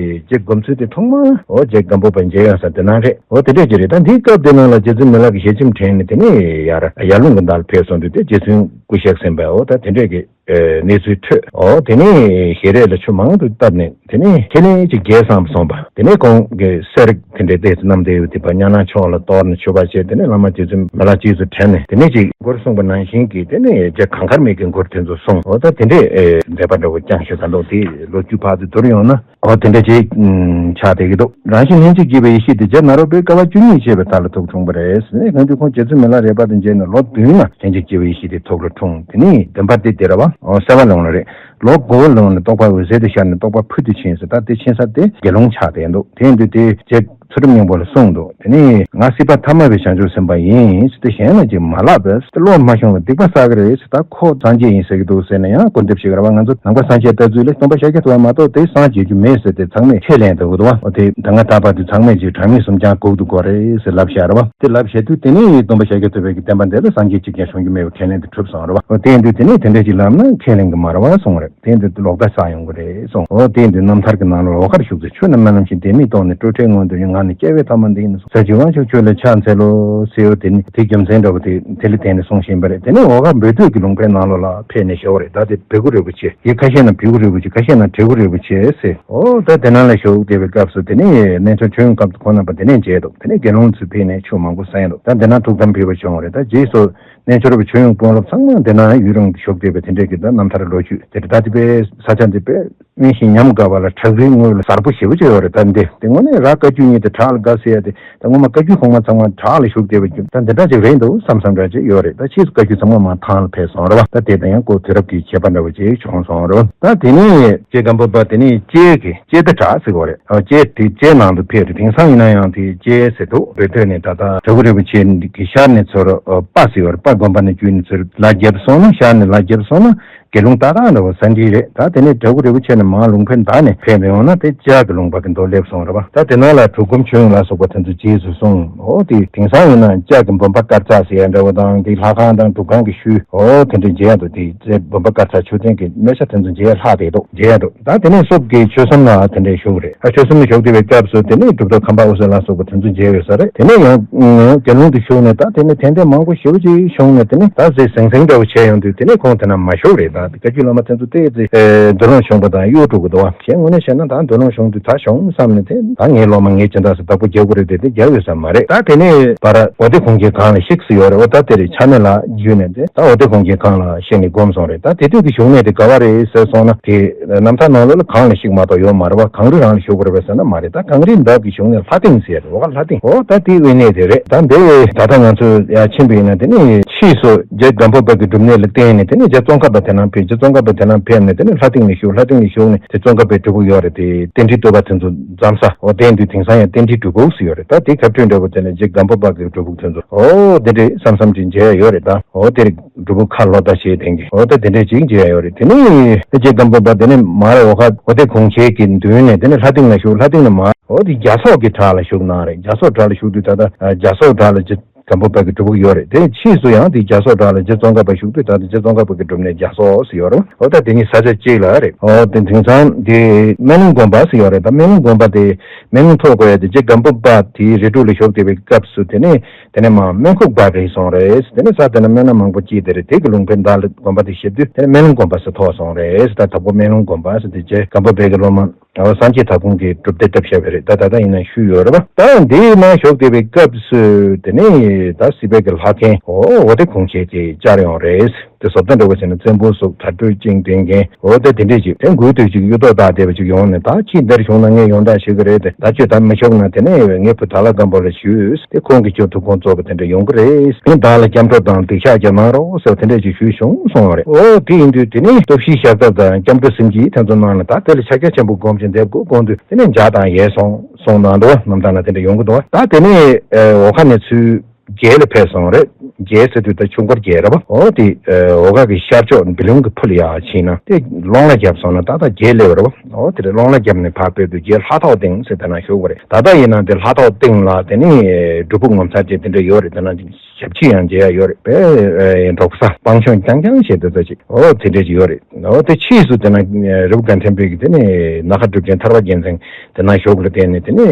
རྗེ་སྒོམ་ཚུལ་དེ་ཐོག་མར་ཨོ་རྗེ་སྒམ་པོ་པ་མཇལ་ཡོང་ས་དེ་ནང་རེད། འོ་དེ་འདྲས་ཅིག་རེད། ད་འདིའི་སྐབས་དེ་ནང་ལ་རྗེ་བཙུན་མི་ལ་གི་ཞལ་ཆེམས་དྲན་ནས་དེ་ནས་ཡར་ཡར་ཀླུང་གི་མདའ་ལ་ཕེབས་སོང་དུས་དེ་རྗེ་བཙུན་སྐུ་གཤེགས་ཟིན་པའི་འོ་ད་དེ་འདྲས་ཀྱི་གནས་ཚུལ་ཐོས། འོ་དེ་ནས་ཞལ་རས་ལ་ཆུ་མང་དུ་བཏབ་ནས་དེ་ནས་ཁས་ལེན་ཅིག་རྒྱས་བསམ་སོང་པ། དེ་ནས་ཁོང་གི་གསེར་དེ་འདྲས་དེ་བསྣམས་ཏེ་ཡོད་དེ་པ་གཉའ་ནང་ཕྱོགས་ལ་གཏོར་ནས་མཆོད་པ་བྱས། དེ་ནས་བླ་མ་རྗེ་བཙུན་མི་ལ་རྗེས་སུ་དྲན་ནས་དེ་ནས་ཅིག་མགུར་གསུངས་པ་ནང་བཞིན་གྱི་དེ་ནས་རྗེ་གངས་དཀར་མའི་གི་མགུར་དེ་ཚོ་གསུངས། འོ་ད་དེ་འདྲས་མཛད་པ་འདྲ་བོ་བསྐྱངས་ཤིག་ག་འདུག་དེ་ལོ་རྒྱུས་ཕར་ཚུར་བསྡུར་ཡོང་ན། འོ་དེ་འདྲ་ཅིག་ཆགས་བསྡད་ཀྱི་འདུག་རང་བཞིན་ལྷན་ཅིག་སྐྱེས་པའི་ཡེ་ཤེས་དེ་རྗེ་ནཱ་རོ་པའི་དཀའ་བ་བཅུ་གཉིས་སྤྱད་པའི་མཐའ་ལ་ཐུག་འཁྲུངས་པ་རེད་ཟེར་ནས། གང་དུས་ཁོང་རྗེ་བཙུན་མི་ལ་རས་པ་དང་མཇལ་ནས་ལོ་བདུན་ལ་ལྷན་ཅིག་སྐྱེས་པའི་ཡེ་ཤེས་དེ་ཐུགས་ལ་འཁྲུངས། དེ་ནས་བདུན་པ་དེ་དེ་ར་བ་ཨོ་གསལ་བ་ལུང་ལ་རེད། ལོ་དགུ་པ་ལུང་ནས་རྟོགས་པ་འོད་གསལ་དུ་ཤར་ནས་རྟོགས་པ་ཕུལ་དུ་ཕྱིན་ཟེར། ད་དེ་ཕྱིན་ས་དེ་དགེ་ལུང་ཆགས་བསྡད་འདུག་དེ་ཡིན་དུས་དེ་རྗེ་ཚུལ་ཁྲིམས་སྙིང་པོ་ལ་གསུངས་འདུག་དེ་ནས་ང་སྲིད་པ་ཐ་མལ་པའི་བྱང་ཆུབ་སེམས་དཔའ་ཡིན་ཟེར་ཏེ་གཞན་ལ་ཅིག་མ་ལབ་པས་ཟེར་ཏེ། བློ་མ་ཤོང་བའི་སྡིག་པ་བསགས་ཀྱི་རེད་ཟེར། ད་ཁོ་སངས་རྒྱས་ཡིན་ཟེར་གྱི་འདུག་ཟེར་ནས་ཡང་སྐུར་འདེབས་ཤིག་ར་བ། ང་ཚོ་ནང་པ་སངས་རྒྱས་ལྟ་ཚུལ་ལས་སྟོན་པ་ཤཱཀྱ་ཐུབ་པ་མ་གཏོགས་དེ་སངས་རྒྱས་རྒྱུ་མེད་ཟེར་ཏེ་ཚང་མས་ཁས་ལེན་འདུག་འདུག་བ། དེ་ད་ང་ད་བར་དུ་ཚང་མས་ཅིག་གྲངས་མེད་སུམ་རྐྱང་སྒུག་ཏུ་དགོས་རེད་ཟེར་ལབ་བཞག་ར་བ། དེ་ལབ་བཞག་དུས་དེ་ནས་སྟོན་པ་ཤཱཀྱ་ཐུབ་པའི་གི་བསྟན་པ་འདི་ལ་སངས་རྒྱས་གཅིག་ཀྱང་བྱུང་རྒྱུ་མེད་པའི་ཁས་ལེན་དེ་གྲུབ་སོང་ར་བ། དེ་ཡིན་དུས་དེ་ནས་དེ་འདྲ་ཅིག་ལབ་ན་ཁས་ལེན་གྱི་མ་ར་བ་སོང་རེད། དེ་འདི་ལོག་ལྟ་ས་ཡོང་གི་རེད་གསུངས། འོ་དེ་འདི་རྣམ་ཐར་གྱི་ནང་ལ་འོ་ཁར་བཞུགས་ཚེ། ཆོས་རྣམས་རྨི་ལམ་བཞིན་བདེན་མེད་རྟོགས་ནས། སྤྲོས་བྲལ་མངོན་དུ་ཡོད་ང་ནི་སྐྱེ་བོའི་ཐ་མ་འདི་ཡིན་ནོ། ཟབ་ཅིང་དབང་ཕྱུག་ཁྱོད་ལ་ཕྱག་འཚལ་ལོ་ཟེར་བ་དེ་ནི་དེ་རྒྱུ་མཚན་འདྲ་བོ་དེ་དེ་ལ་བརྟེན་ནས་གསུངས་བཞིན་པ་རེད། དེ་ནས་འོ་ཁར་འབོད་སྟོད་ཀྱི་ལུང་པའི་ནང་ལོགས་ལ་ཕེབས་ནས་བཞུགས་པ་རེད། ད་དེ་བེ་གུ་རིན་པོ་ཆེ་ཡིན། ཁ་ཤས་ན་བེ་གུ་རིན་པོ་ཆེ། ཁ་ཤས་ན་བྲེ་གུ་རིན་པོ་ཆེ་ཟེར། འོ་ད་དེ་ནང་ལ་བཞུགས་བསྡད་པའི་སྐབས་སུ་དེ་ནས་རྣལ་འབྱོར་ཆོས་དབྱིངས་སྐབས་དང་ཁོང་རྣམ་པ་དེ་ནས་མཇལ་འདུག་དེ་ནས་དགེ་སློང་ཚོས་ཕེབས་ནས་ཆོས་མང་པོ་གསན་འདུག་ད་འདི་ན་ཐུགས་དམ་ཕུལ་བ་བྱུང་བ་རེད། ད་རྗེས་སུ་རྣལ་འབྱོར་པ་ཆོས་དབྱིངས་དཔོན་སློབ་ཚང་མ་འདི་ན་ཡུན་རིང་དུ་བཞུགས་བསྡད་པའི་དེ་འདྲས་ཀྱི་ད་རྣམ་ཐར་ལོ་རྒྱུས་དེ་རེད། ད་དེ་དཔེ་ས་ཆ་འདི་དཔེ་དབེན་ཞིང་ཉམས་དགའ་བ་ལ་བྲག་རིའི་ངོས་ལ་གསར་པོ་ཞེ་པོ་ཅིག་ཡོད་རེད། ད་འདི་དེ་དངོས་གནས་ར་བཀའ་བརྒྱུད་གཉིས་དེ་བྲག་ལ་དགའ་ཟེར་ཡ་དེ་ད་ངོ་མ་བཀའ་བརྒྱུད་གོང་མ་ཚང་མ་བྲག་ལ་བཞུགས་བསྡད་པ་ད་འདི་འདྲ་ཅིག་རེད་འདུག་བསམ་བསམ་འདྲ་ཅིག་ཡོད་རེད། ད་ཕྱིས་སུ་བཀའ་བརྒྱུད་ཚང་མ་མར་ཐང་ལ་ཕེབས་སོང་རེད་བ། ད་དེ་ད་ཡང་སྐུ་དུས་རབས་ཀྱི་ཁྱད་པར་འདྲ་བོ་ཅིག་བྱུང་སོང་རེད་བ། ད་དེ་ནས་རྗེ་སྒམ་པོ་པ་དེ་ནས་ལྕེ་གི་ལྕེ་རྟ་བྲག་ཟེར་གོ་རེད། ཨ་ལྕེ་དེ་ལྕེ་ནང་དུ་ཕེབས་རེད། དེང་སང་ཡིན་ན་ཡང་དེ་ལྕེ་ཟེར་འདུག་བོད་སྟོད་ནས་ད་ལྟ་བྲག་གུ་རིན་པོ་ཆེ་གི་ཤར་ནས་ཚུར་ཨ་སྤ་ཟེར་བ་རེད། སྤ་དགོན་པ་ནས་བརྒྱུད་ནས་ཚུར་ལ་རྒྱབ་སོང་ན་ཤར་ནས་ལ་རྒྱབ་སོང་ན་དགེ་ལུང་ཏག་ཏག་འདྲ་བོ་ས་འདི་རེད། ད་དེ་ནས་བྲག་གུ་རིན་པོ་ཆེ་ནས་མར་ལུང་པའི་མདའ་ནས་ཕེབས་ཡོང་ན་དེ་ལྕགས་ཀྱི་ལུང་པ་གི་མདོ་སླེབས་སོང་རེད་བ། ད་དེ་ནང་ལ་གྲུབ་སྒོམ་ཆོས་དབྱིངས་ལ་སོགས་པ་དེ་ཚོ་རྗེས་སུ་གསུངས། འོ་དེ་དེང་སང་ཡིན་ན་ལྕགས་ཀྱི་འབུམ་པ་དཀར་ཆག་ཟེར་ཡ་འདྲ་བོ་དང་དེ་ལྷ་ཁང་དང་སྒྲུབ་ཁང་གི་ཤུལ་འོ་དེ་འདྲ་མཇལ་ཡ་འདུག་དེ་རྗེ་འབུམ་པ་དཀར་ཆག་མཆོད་རྟེན་གྱི་སྨད་ཆ་དེ་ཚོ་མཇལ་ཡ་ལྷག་བསྡད་འདུག་མཇལ་ཡ་འདུག་ད་དེ་ནས་སོབ་ཀྱི་ཆོལ་གསུམ་ལ་དེ་འདྲའི་བཞུགས་རེད། ཨ་ཆོལ་གསུམ་ལ་བཞུགས་བསྡད་པའི་སྐབས་སུ་དེ་ནས་གྲུབ་ཐོབ་ཁམས་པ་དབུ་སེ་ལ་སོགས་པ་དེ་ཚོ་མཇལ་ཡོད་ས་རེད། དེ་ནས་ཡང་དགེ་ལུང་དུ་བཞུགས་ནས་ད་དེ་ནས་ཐན་ལྟས་མང་པོ་ཞེ་པོ་ཅིག་བྱུང་ནས་དེ་ནས་ད་ཟེ་ཟིང་ཟིང་འདྲ་བོ་བྱས་ཡོང་དུས་དེ་ནས་ཁོང་དེ་ན་མ་བཞུགས་རེད། ད་བཀའ་བརྒྱུད་བླ་མ་དེ་ཚོ་ཏོག་ཙམ་འདོད་ལོང་བྱུང་པ་དང་གཡོ་འགྲོ་གི་འདུག་བ། གཞན་དངོས་གནས་བཤད་ན་ད་འདོད་ལོང་བྱུང་དུས་ད་བྱུང་བསམ་ནས་དེ་ད་ངའི་སློབ་མ་ངའི་སྦྱིན་བདག་ཟེར་བདག་པོ་རྒྱག་དགོས་རེད་དེ་དེ་རྒྱག་ཡོད་ས་མ་རེད། ད་དེ་ནས་བར་འོ་དེ་གུང་ཁྱེད་གང་ལ་གཤེགས་སུ་ཡོད་རེད། འོ་ད་དེ་རེད། ཆ་ནས་ལ་བརྒྱུད་ནས་དེ་ད་འོ་དེ་གུང་ཁྱེད་གང་ལ་གཤེགས་ནས་བསྒོམས་སོང་རེད། ད་དེ་དུས་ཀྱི་བཞུགས་གནས་དེ་ག་བ་རེད་ཟེར་སོང་ན་དེ་རྣམ་ཐར་ནང་ལོགས་ལ་གངས་ལ་གཤེགས་མ་གཏོགས་ཡོད་མ་རེད་བ། གངས་རི་རང་ལ་བཞུགས་པ་རེད་པས་ཟེར་ན་མ་རེད། ད་གངས་རིའི་འདབས་ཀྱི་བཞུགས་གནས་ལྷ་སྟེང་ཟེར་རེད། འོ་ག་ལྷ་སྟེང་འོ་ད་དེའི་དབེན་གནས་དེ་རེད། ད་འདི་ད་ལྟ་ང་ཚོ་ཡར་ཕྱིན་པ་ཡིན་ན་དེ་ནི་ཕྱིས་སུ་རྗེ་སྒམ་པོ་པ་གི་སྒྲུབ་གནས་ལ་བརྟེན་ནས་དེ་ནི་རྗེ་ཙོང་ཁ་པ་དེ་ནང་ཕེབས། རྗེ་ཙོང་ཁ་པ་དེ་ནང་ཕེབས་ནས་དེ་ནི་ལྷ་སྟེང་ལ་བཞུགས། ལྷ་སྟེང་ལ་བཞུགས་ནས་དེ་ཙོང་ཁ་པའི་སྤྲུལ་སྐུ་ཡོད་རེད། དེ་རྟེན་འབྲེལ་བསྟོད་པ་དེ་ཚོ་མཚམས་ས་འོ་བསྟན་དུས་དེང་སང་ཡང་རྟེན་འབྲེལ་སྒྲུབ་ཕུག་ཟེར་ཡོད་རེད། ད་དེ་ཁ་སྤྲོད་འདྲ་བོ་དེ་ནི་རྗེ་སྒམ་པོ་པ་གི་སྒྲུབ་ཕུག་དེ་ཚོ་འོ་དེ་འདྲའི་མཚམས་མཚམས་ཅིག་མཇལ་ཡ་ཡོད་རེད། ད་འོ་དེར་སྒྲུབ་ཕུག་ཁ་ལོ་ད་བྱེད་དེང་གི་འོ་ད་དེ་འདྲའི་ཅིག་མཇལ་ཡ་ཡོད་རེད། དེ་ནི་རྗེ་སྒམ་པོ་པ་དེ་ནི་མར་འོ་ཁ་འོ་དེ་གུང་ཁྱེད་ཀྱི་མདུན་ནས་དེ་ནི་ལྷ་སྟེང་ལ་བཞུགས། ལྷ་སྟེང་ནས་མར་འོ་དེ་རྒྱ་སོག་གི་བྲག་ལ་བཞུགས་གནང་རེད། རྒྱ་སོག་བྲག་ལ་བཞུགས་དུས་ད་ལྟ་རྒྱ་སོག་བྲག་ལ་རྗེ་སྒམ་པོ་པ་གི་སྒྲུབ་ཕུག་ཡོད་རེད། དེ་ཕྱིས་སུ་ཡང་དེ་རྒྱ་སོག་བྲག་ལ་རྗེ་ཙོང་ཁ་པ་བཞུགས་དུས་ད་ལྟ་རྗེ་ཙོང་ཁ་པ་གི་སྒྲུབ་གནས་རྒྱ་སོག་ཟེར་ཡོད་རེད། འོ་ད་དེ་གཉིས་ས་ཆ་གཅིག་ལ་རེད། འོ་དེ་དེང་སང་དེ་སྨན་ལུང་དགོན་པ་ཟེར་ཡོད་རེད། ད་སྨན་ལུང་དགོན་པ་དེ་སྨན་ལུང་ཐོག་གོ་ཡ་དེ་རྗེ་སྒམ་པོ་པ་དེའི་རི་ཁྲོད་ལ་བཞུགས་བསྡད་པའི་སྐབས་སུ་དེ་ནས་དེ་ནས་མར་སྨན་ཁུག་པ་རེད་སོང་རེད། དེ་ནས་ས་དེ་ན་སྨན་སྣ་མང་པོ་སྐྱེས་དེ་རེད། དེ་གི་ལུང་པའི་མདའ་ལ་དགོན་པ་དེ་བཞེས་དུས་དེ་ནས་སྨན་ལུང་དགོན་པ་ཟེར་ཐོགས་སོང་རེད། ད་དྭགས་པོ་སྨན་ལུང་དགོན་པ་ཟེར་དེ་རྗེ་སྒམ་པོ་པའི་གི་སློབ་མ། ཨོ་སངས་རྒྱས་དྭགས་པོ་གི་སྒྲུབ་སྡེ་བཏབ་བཞག་པ་རེད། ད་ད་ལྟ་ཡིན་ན་ཤུལ་ཡོད་རེད་པ། ད་འདིའི་ནང་བཞུགས་བསྡད་པའི་སྐབས་སུ་དེ་ནས་ད་སྲིད་པའི་གི་ལྷ་མཁན་ཨོ་འོ་དེ་ཁུངས་བྱས་ཏེ་བཅར་ཡོང་རེད། དེ་བཟོ་ལྟ་འདྲ་བོ་བྱས་ན་བཙན་པོ་སོགས་དར་གྲོས་ཅིང་ལྡན་མཁན་འོ་དེ་དེ་འདྲས་ཅིག་དེ་འགུལ་དུས་ཅིག་གཡུ་ཐོག་བཏགས་བསྡད་པ་ཅིག་ཡོང་ནས། ད་ཁྱེད་འདིར་བྱུང་ན་ངས་ཡོང་བསྡད་བྱེད་གི་རེད། དེ་ད་ཁྱོད་ད་མི་ཆོག་ན་དེ་ནས་ངའི་བུ་དྭགས་ལྷ་སྒམ་པོ་ལ་ཞུས་ཏེ་ཁོང་གིས་ཁྱོད་ཐུགས་དགོངས་རྫོགས་པ་དེ་འདྲ་ཡོང་གི་རེད། ངས་བདག་ལ་སྐྱབས་འགྲོ་དང་སྡིག་བཤགས་རྒྱབ་གནང་རོགས་ཟེར་བ་དེ་འདྲས་ཅིག་ཞུས་བྱུང་སོང་བ་རེད། ཨོ་དེ་ཡིན་དུས་དེ་ནས་སྟོབས་བཞིའི་བཤགས་ཐབས་དང་སྐྱབས་འགྲོ་སེམས་བསྐྱེད་དེ་ཚོ་གནང་ནས། ད་དེ་ལ་ཕྱག་རྒྱ་ཆེན་པོ་བསྒོམ་ཅིང་འདེབས་དགོས་དགོངས་དུས་དེ་ནས་འཇའ་དང་ཡལ་སོང་སོང་དང་འདུག་བ། རྣམ་ཐར་ན་དེ་འདྲ་ཡོང་གི་འདུག་བ། ད་དེ་ནས་འོ་ཁ་ནས་ཚུར་ རྒྱལ་ལ་ཕེབས་སོང་རེད། རྒྱལ་ཟེར་དུས་ད་ཆུ་འཁོར་རྒྱལ་རེད་པ། འོ་དེ་འོ་ག་གི་ཤར་ཕྱོགས་བི་ལུང་གི་ཕུ་ལ་ཡར་ཕྱིན་ན་དེ་སློང་ལ་བརྒྱབ་སོང་ན་ད་ད་རྒྱལ་སླེབས་རེད་པ། འོ་དེ་རེད། སློང་ལ་བརྒྱབ་ནས་ཕར་ཕེབས་དུས་རྒྱལ་ལྷ་ཐོག་སྟེང་ཟེར་དེ་ན་བཞུགས་པ་རེད། ད་ལྟ་ཡིན་ན་དེ་ལྷ་ཐོག་སྟེང་ལ་དེ་ནི་སྒྲུབ་ཕུག་ངོ་མཚར་ཅན་དེ་འདྲ་ཡོད་རེད། དེ་ན་ཞབས་ཕྱི་ཡང་མཇལ་ཡ་ཡོད་རེད། དཔེ་འབྲོག་ས་སྤང་ཆུ་རྐྱང་རྐྱང་བྱས་དེ་ཚོ་ཅིག་འོ་དེ་འདྲ་ཅིག་ཡོད་རེད། འོ་དེ་ཕྱིས་སུ་དེ་ན་རི་བོ་དགའ་ལྡན་པའི་གི་དེ་ནི་ནཱ་ག་གྲུབ་ཆེན་ཐར་པ་རྒྱལ་མཚན་དེ་ན་བཞུགས་ལ་བརྟེན་ནས་དེ་ནི་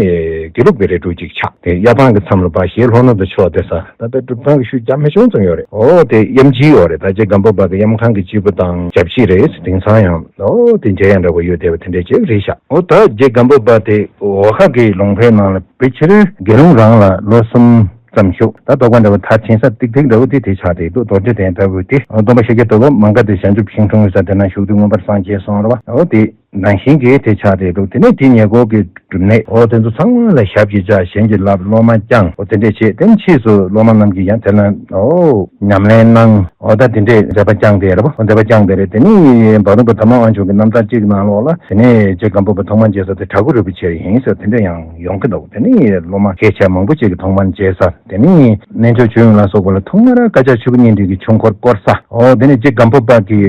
དགེ་ལུགས་པའི་རིགས་དྲུག་ཅིག་ཆགས། དེ་གཡའ་བཏང་གི་མཚམས་ལ་ཕར་ཞེ་ལྷོ་ནུབ་ཏུ་ཕྱོགས་དེ་ས་ད་དཔེ་གྲུབ་ཐང་གི་ཤུལ་རྒྱ་མི་ཆུང་ཙམ་ཡོད་རེད། འོ་དེ་དབྱངས་སྐྱིད་ཡོད་རེད། ད་རྗེ་སྒམ་པོ་པ་གི་དབྱངས་ཁང་གི་སྤྱིལ་བུ་དང་ཞབས་ཕྱི་རེད། དེང་སང་ཡང་འོ་དེ་མཇལ་ཡ་འདྲ་པོ་ཡོད་བསྡད་པ་དེ་འདྲ་ཅིག་རེད་ཤག་འོ་ད་རྗེ་སྒམ་པོ་པ་དེ་འོ་ག་གི་ལུང་པའི་ནང་ལ་བོད་ཕྱིར་དགེ་སློང་རང་ལ་ལོ་གསུམ་ཙམ་བཞུགས། ད་དོགས་པ་འདྲ་པོ་མཐར་ཕྱིན་ས་ཏིག་ཏིག་འདྲ་པོ་དེ་དེ་ཆགས་བསྡད་འདུག་རྡོ་རྗེ་གདན་ལྟ་བུ་དེ་སྟོན་པ་ཤཱཀྱ་ཐུབ་པ་མ་ག་དེ་བྱང་ཆུབ་ཤིང་དྲུང་ཡོད་ས་དེ་ན་བཞུགས་དུས་མངོན་པར་སངས་རྒྱས་སོང་རེད་པ། འོ་དེ་ནང་བཞིན་གྱི་དེ་ཆགས་བསྡད་འདུག་དེ་ནས་དེའི་ཉེ་འཁོར་གྱི་སྒྲུབ་གནས་འོ་དེ་ཚོ་ཚང་མ་ལ་ཞབས་ཀྱིས་བཅགས། གཞན་གྱིས་བསླབ། སློབ་མ་བསྐྱངས། འོ་དེ་འདྲས་བྱས། དེ་ནས་ཕྱིས་སུ་སློབ་མ་རྣམས་ཀྱིས་ཡང་དེ་ལ་འོ་ཉམས་ལེན་གནང་། འོ་ད་དེ་འདྲས་མཛད་པ་བསྐྱངས་བསྡད་རེད་པ། འོ་མཛད་པ་བསྐྱངས་བསྡད་རེད། དེ་ནས་འབའ་རོམ་པ་དར་མ་དབང་ཕྱུག་གི་རྣམ་ཐར་གཅིག་ནང་ལོགས་ལ་དེ་ནས་རྗེ་སྒམ་པོ་པ་ཐོག་མར་མཇལ་ས་དེ་བྲག་སྐུ་རིན་པོ་ཆེ་ཡིན་ཟེར་དེ་འདྲས་ཡང་ཡོང་གི་འདུག་དེ་ནས་སློབ་མ་སྐད་ཆ་མང་པོ་ཅིག་གིས་ཐོག་མར་མཇལ་ས། དེ་ནས་རྣལ་འབྱོར་ཆོས་དབྱིངས་ལ་སོགས་པ་ལ་ཐོག་མར་བཀའ་ཕྱག་ཆུ་བོ་གཉིས་འདྲེས་ཀྱི་ཆོས་འཁོར་བསྐོར་ས། འོ་དེ་ནས་རྗེ་སྒམ་པོ་པ་གི་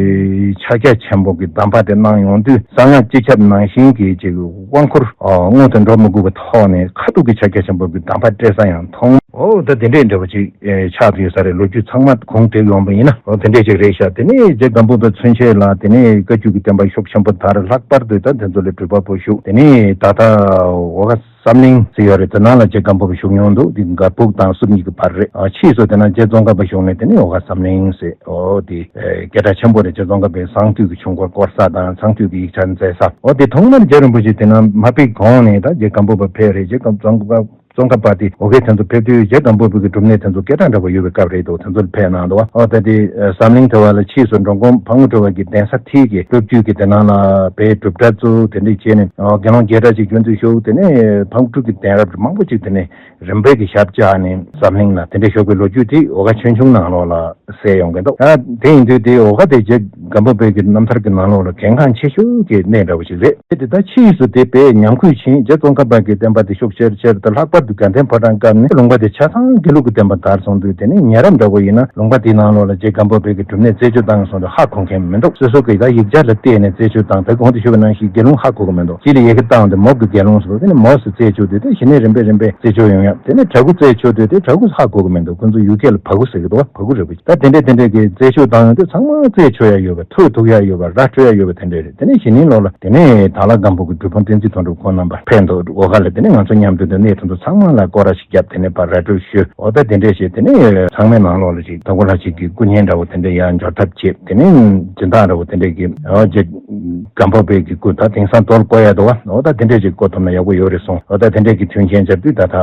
ཕྱག་རྒྱ་ཆེན་པོ་གི་གདམས་པ་དེ་གནང་ཡོང་དུས་གསང་སྔགས་སྤྱི་ཁྱབ་ནང་བཞིན་གྱི་ཅིག་དབང་བསྐུར་སྔོན་དུ་འགྲོ་མི་དགོས་པའི་ཐོག་ནས་ཁ་ཐུག་གི་ཕྱག་རྒྱ་ཆེན་པོ་གི་གདམས་པ་སྤྲད་ས་ཡང་མཐོང་། འོ་ད་དེ་འདྲས་འདྲ་བ་ཅིག་ཆགས་ཡོད་ས་རེད། ལོ་རྒྱུས་ཚང་མ་གུང་བསྒྲིགས་ཡོང་པ་ཡིན་ན་འོ་དེ་འདྲས་ཅིག་རེད་ཤག་དེ་ནས་རྗེ་སྒམ་པོ་པ་ཚུན་ཆད་ལ་དེ་ནས་བཀའ་བརྒྱུད་ཀྱི་བསྟན་པ་ཤུགས་ཆེན་པོ་དར། ལྷག་པར་དུ་ད་དེ་ཚོ་ལ་གྲུབ་པ་པོ་བཞུགས། དེ་ནས་ད་ལྟ་འོ་ག་བསམ་གླིང་ཟེར་ཡོད་རེད། དེ་ནང་ལ་རྗེ་སྒམ་པོ་པ་བཞུགས་མྱོང་འདུག་དེ་སྒར་ཕུག་དང་སུབ་གཉིས་ཀྱི་བར་རེད། ཨ་ཕྱིས་སུ་དེ་ན་རྗེ་ཙོང་ཁ་པ་བཞུགས་ནས་དེ་ནས་འོ་ག་བསམ་གླིང་ཟེར་འོ་དེ་སྐད་གྲགས་ཆེན་པོ་རེད། རྗེ་ཙོང་ཁ་པའི་གསང་འདུས་ཀྱི་ཆོས་འཁོར་བསྐོར་ས་དང་གསང་འདུས་ཀྱི་ཡིག་ཆ་མཛད་ས། འོ་དེ་ཐོག་མར་རྗེ་རིན་པོ་ཆེ་དེ་ན་མ་ཕེབས་གོང་ནས་ད་རྗེ་སྒམ་པོ་པ་ཕེབས་རེད། རྗེ་སྒམ་ཙོང་ཁ་པ་ཙོང་ཁ་པ་དེ་འོ་གའི་དེ་ཚོ་ཕེབས་དུས་རྗེ་སྒམ་པོ་པའི་གི་སྒྲུབ་གནས་དེ་ཚོ་སྐད་གྲགས་འདྲ་པོ་ཡོད་པའི་སྐབས་རེད་འདུག་དེ་ཚོ་ལ་ཕེབས་གནང་འདུག་འོ་ད་དེ་བསམ་གླིང་དེ་བ་ལ་ཕྱིས་སུ་འགྲོ་མགོན་ཕག་མོ་གྲུ་པ་གི་གདན་ས་མཐིལ་གྱི་སྟོབས་བཅུ་གི་དེ་ནང་ལ་དཔེ་སྒྲུབ་གྲྭ་བཙུགས། དེ་འདྲས་བྱས་ནས་དགེ་སློང་བརྒྱད་གྲྭ་ཅིག་བསྐྱོན་དུ་བཞུགས། དེ་ནས་ཕག་མོ་གྲུ་གི་གདན་རབས་མང་པོ་ཅིག་དེ་ནས་རིམ་པས་ཀྱི་ཞབས་བཅགས་ནས་བསམ་གླིང་ལ་དེ་འདྲས་བཞུགས་པའི་ལོ་རྒྱུས་དེ་འོ་ག་ཆོས་འབྱུང་ནང་ལོགས་ལ་གསལ་ཡོང་གི་འདུག་ད་དེ་ཡིན་དུས་དེ་འོ་ག་དེ་རྗེ་སྒམ་པོ་པའི་གི་རྣམ་ཐར་གྱི་ནང་ལོགས་ལ་གལ་འགངས་ཆེ་ཤོས་ཀྱི་གནས་འདྲ་བོ་ཞིག་རེད། དེ་ད་ཕྱིས་སུ་དེ་དཔེ་ཉམས་རྒུད་ཕྱིན། རྗེ་ཙོང་ཁ་པ་གི་བསྟན་པ་དེ་ཤུགས་ཆེར་ཆེར་དང་ལྷག་པར་དུ་དགའ་ལྡན་ཕོ་བྲང་སྐབས་ནས་ལུང་པ་དེ་ཆ་ཚང་དགེ་ལུགས་ཀྱི་བསྟན་པ་དར་སོང་དུས་དེ་ནས་ཉེ་རབས་འདྲ་བོ་ཡིན་ན་ལུང་པ་དེའི་ནང་ལོགས་ལ་རྗེ་སྒམ་པོ་པའི་གི་སྒྲུབ་གནས་རྩད་གཅོད་བཏང་སོང་དུས་ཧ་གོ་མཁན་མི་འདུག་སོ་སོ་གི་ད་ཡིག་ཆ་ལ་བལྟས་ནས་རྩད་གཅོད་བཏང་། ད་གོང་དུ་ཞུས་པ་ནང་བཞིན་དགེ་སློང་ཧ་གོ་གི་མི་འདུག་སྤྱི་ལ་ཡི་གེ་བཏང་སྟེ་མོ་གི་དགེ་སློང་ཟེར་དེ་ནས་མོ་ཟེར་རྩད་གཅོད་དུས་དེ་གཞི་ནས་རིམ་པས་རིམ་པས་རྩད་གཅོད་ཡོང་ཡ། དེ་ནས་བྲག་ཕུག་རྩད་གཅོད་དུས་དེ་བྲག་ཕུག་ཧ་གོ་གི་མི་འདུག་ཁོ་ཚོ་ཡུལ་སྐད་ལ་བ་གུ་ཟེར་གི་འདུག་བ་གུ་རེད་པ། ད་དེ་འདྲས་དེ་འདྲས་ཀྱི་རྩད་གཅོད་བཏང་ཡོང་དུས་ཚང་མ་རྩད་ཆོད་ཡ་ཡོད་པ། ཐོད་ཐུག་ཡ་ཡོད་པ། ར་འཕྲོད་ཡ་ཡོད་པ་དེ་འདྲས་རེད། དེ་ནས་གཞེས་ནིང་ལོགས་ལ་དེ་ནས་དྭགས་ལྷ་སྒམ་པོ་གི་སྒྲུབ་དཔོན་བསྟན་འཛིན་དོན་གྲུབ་ཁོང་རྣམ་པ་ཕེབས་འདུག་འོ་ག་ལ་དེ་ནས་ང་ཚོ་མཉམ་དུ་དེ་གནས་དེ་ཚོ་ཚང་མ་ལ་སྐོར་ར་ཞིག་བརྒྱབ། དེ་ནས་ཕར་ར་སྤྲོད་ཞུས། འོ་ད་དེ་འདྲས་བྱས་དེ་ནས་ཚང་མའི་ནང་ལོགས་ལ་ཅིག་དྭགས་པོ་ལྷ་གཅིག་གི་སྐུ་བརྙན་འདྲ་བོ་དེ་འདྲས་ཡར་འབྱོར་ཐབས་བྱས། དེ་ནས་སྦྱིན་བདག་འདྲ་བོ་དེ་འདྲས་ཀྱི་འོ་རྗེ་སྒམ་པོ་པའི་གི་སྐུ་ད་དེང་སང་རྡོ་ལ་བརྐོ་ཡ་འདུག་བ། འོ་ད་དེ་འདྲས་ཅིག་བརྐོ་ཐུབ་ན་ཡག་པོ་ཡོད་རེད་གསུངས། འོ་ད་དེ་འདྲས་ཀྱི་མཐུན་རྐྱེན་སྦྱར་དུས་ད་ད་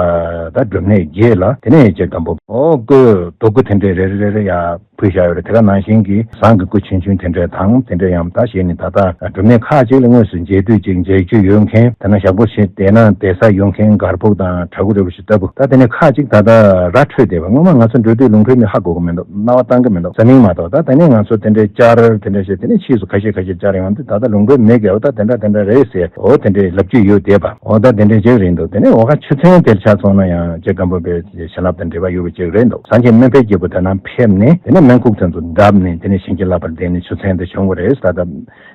ད་སྒྲུབ་གནས་བརྒྱད་ལ་དེ་ནས་རྗེ་སྒམ་པོ་འོ་སྐུ་རྡོ་སྐུ་དེ་འདྲས་རེ་རེ་རེ་རེ་ཡར་ཕུལ་བཞག་ཡོད་རེད། དེ་ག་ནང་བཞིན་གྱི་ཟངས་ཀྱི་སྐུ་ཆུང་ཆུང་དེ་འདྲས་དང་། དེ་འདྲས་ཡང་ད་བྱས་ནས་ད་ལྟ་སྒྲུབ་གནས་ཁག་ཅིག་ལ་དངོས་སུ་མཇལ་དུས་ཅིག་མཇལ་རྒྱུ་ཡོད་མཁན། དེ་ན་ཞག་པོ་ཞིག་བསྡད་ན་བསྡད་ས་ཡོད་མཁན་སྒར་ཕུག་དང་བྲག་སྐུ་རིན་པོ་ཆེ་ལྟ་བུ། ད་དེ་ནས་ཁག་ཅིག་ད་ལྟ་ར་འཕྲོད་བསྡད་པ། སྔོན་མ་ང་ཚོ་འགྲོ་དུས་ལུང་པའི་མི་ཧ་གོ་གི་མི་འདུག་རྣ་བ་གཏང་གི་མི་འདུག་རྩ་མིང་མ་གཏོགས། ད་དེ་ནས་ང་ཚོ་དེ་འདྲས་བཅར་དེ་འདྲས་བྱས། དེ་ནས་ཕྱིས་སུ་ཁ་ཤས་ཁ་ཤས་བཅར་ཡོང་དུས་ད་ལྟ་ལུང་པའི་མི་གིས་འོ་ད་དེ་འདྲ་དེ་འདྲ་རེད་ཟེར། འོ་དེ་འདྲས་ལབ་རྒྱུ་ཡོད་བསྡད་པ། འོ་ད་དེ་འདྲས་ཅིག་རེད་འདུག་དེ་ནས་འོ་ག་ཆུ་ཚན་དེར་ཆ་མཚོན་ན་ཡང་རྗེ་སྒམ་པོ་པའི་བྱིན་རླབས་དང་འབྲེལ་བ་ཡོད་པ་ཅིག་རེད་འདུག་སངས་རྒྱས་སྨན་པའི་རྒྱལ་པོ་དེ་ན་ཕེབས་ནས་དེ་ནས་སྨན་ཁུག་དེ་ཚོ་བརྡབས་ནས་དེ་ནས་བྱིན་གྱིས་བརླབས་པར་བརྟེན་ནས་ཆུ་ཚན་དེ་བྱུང་བ་རེད། ད་ལྟ་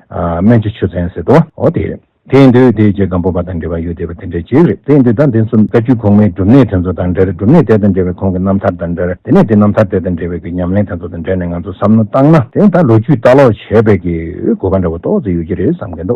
ཨ་སྨན་ཆུ་ཆུ་ཚན་ཟེར་དོ། འོ་དེ་རེད། དེ་ཡིན་དུས་དེ་རྗེ་སྒམ་པོ་པ་དང་འབྲེལ་བ་ཡོད་བསྡད་པ་དེ་འདྲ་ཅིག་རེད། དེ་ཡིན་དུས་ད་འདི་ཚོ་བཀའ་བརྒྱུད་གོང་མའི་སྒྲུབ་གནས་དེ་ཚོ་དང་འབྲེལ། སྒྲུབ་གནས་དེ་དང་འབྲེལ་བའི་ཁོང་གི་རྣམ་ཐར་དང་འབྲེལ། དེ་ནས་དེ་རྣམ་ཐར་དེ་དང་འབྲེལ་བའི་གི་ཉམས་ལེན་དེ་ཚོ་དང་འབྲེལ་ནས་ང་ཚོ་བསམ་བློ་བཏང་ན་དེ་ད་ལོ་རྒྱུས་ལྟ་ཀློག་བྱས་པའི་གི་གོ་སྐབས་འདྲ་བོ་ཏོག་ཙམ་ཡོད་ཀྱི་རེད་བསམ་གྱི་འདུག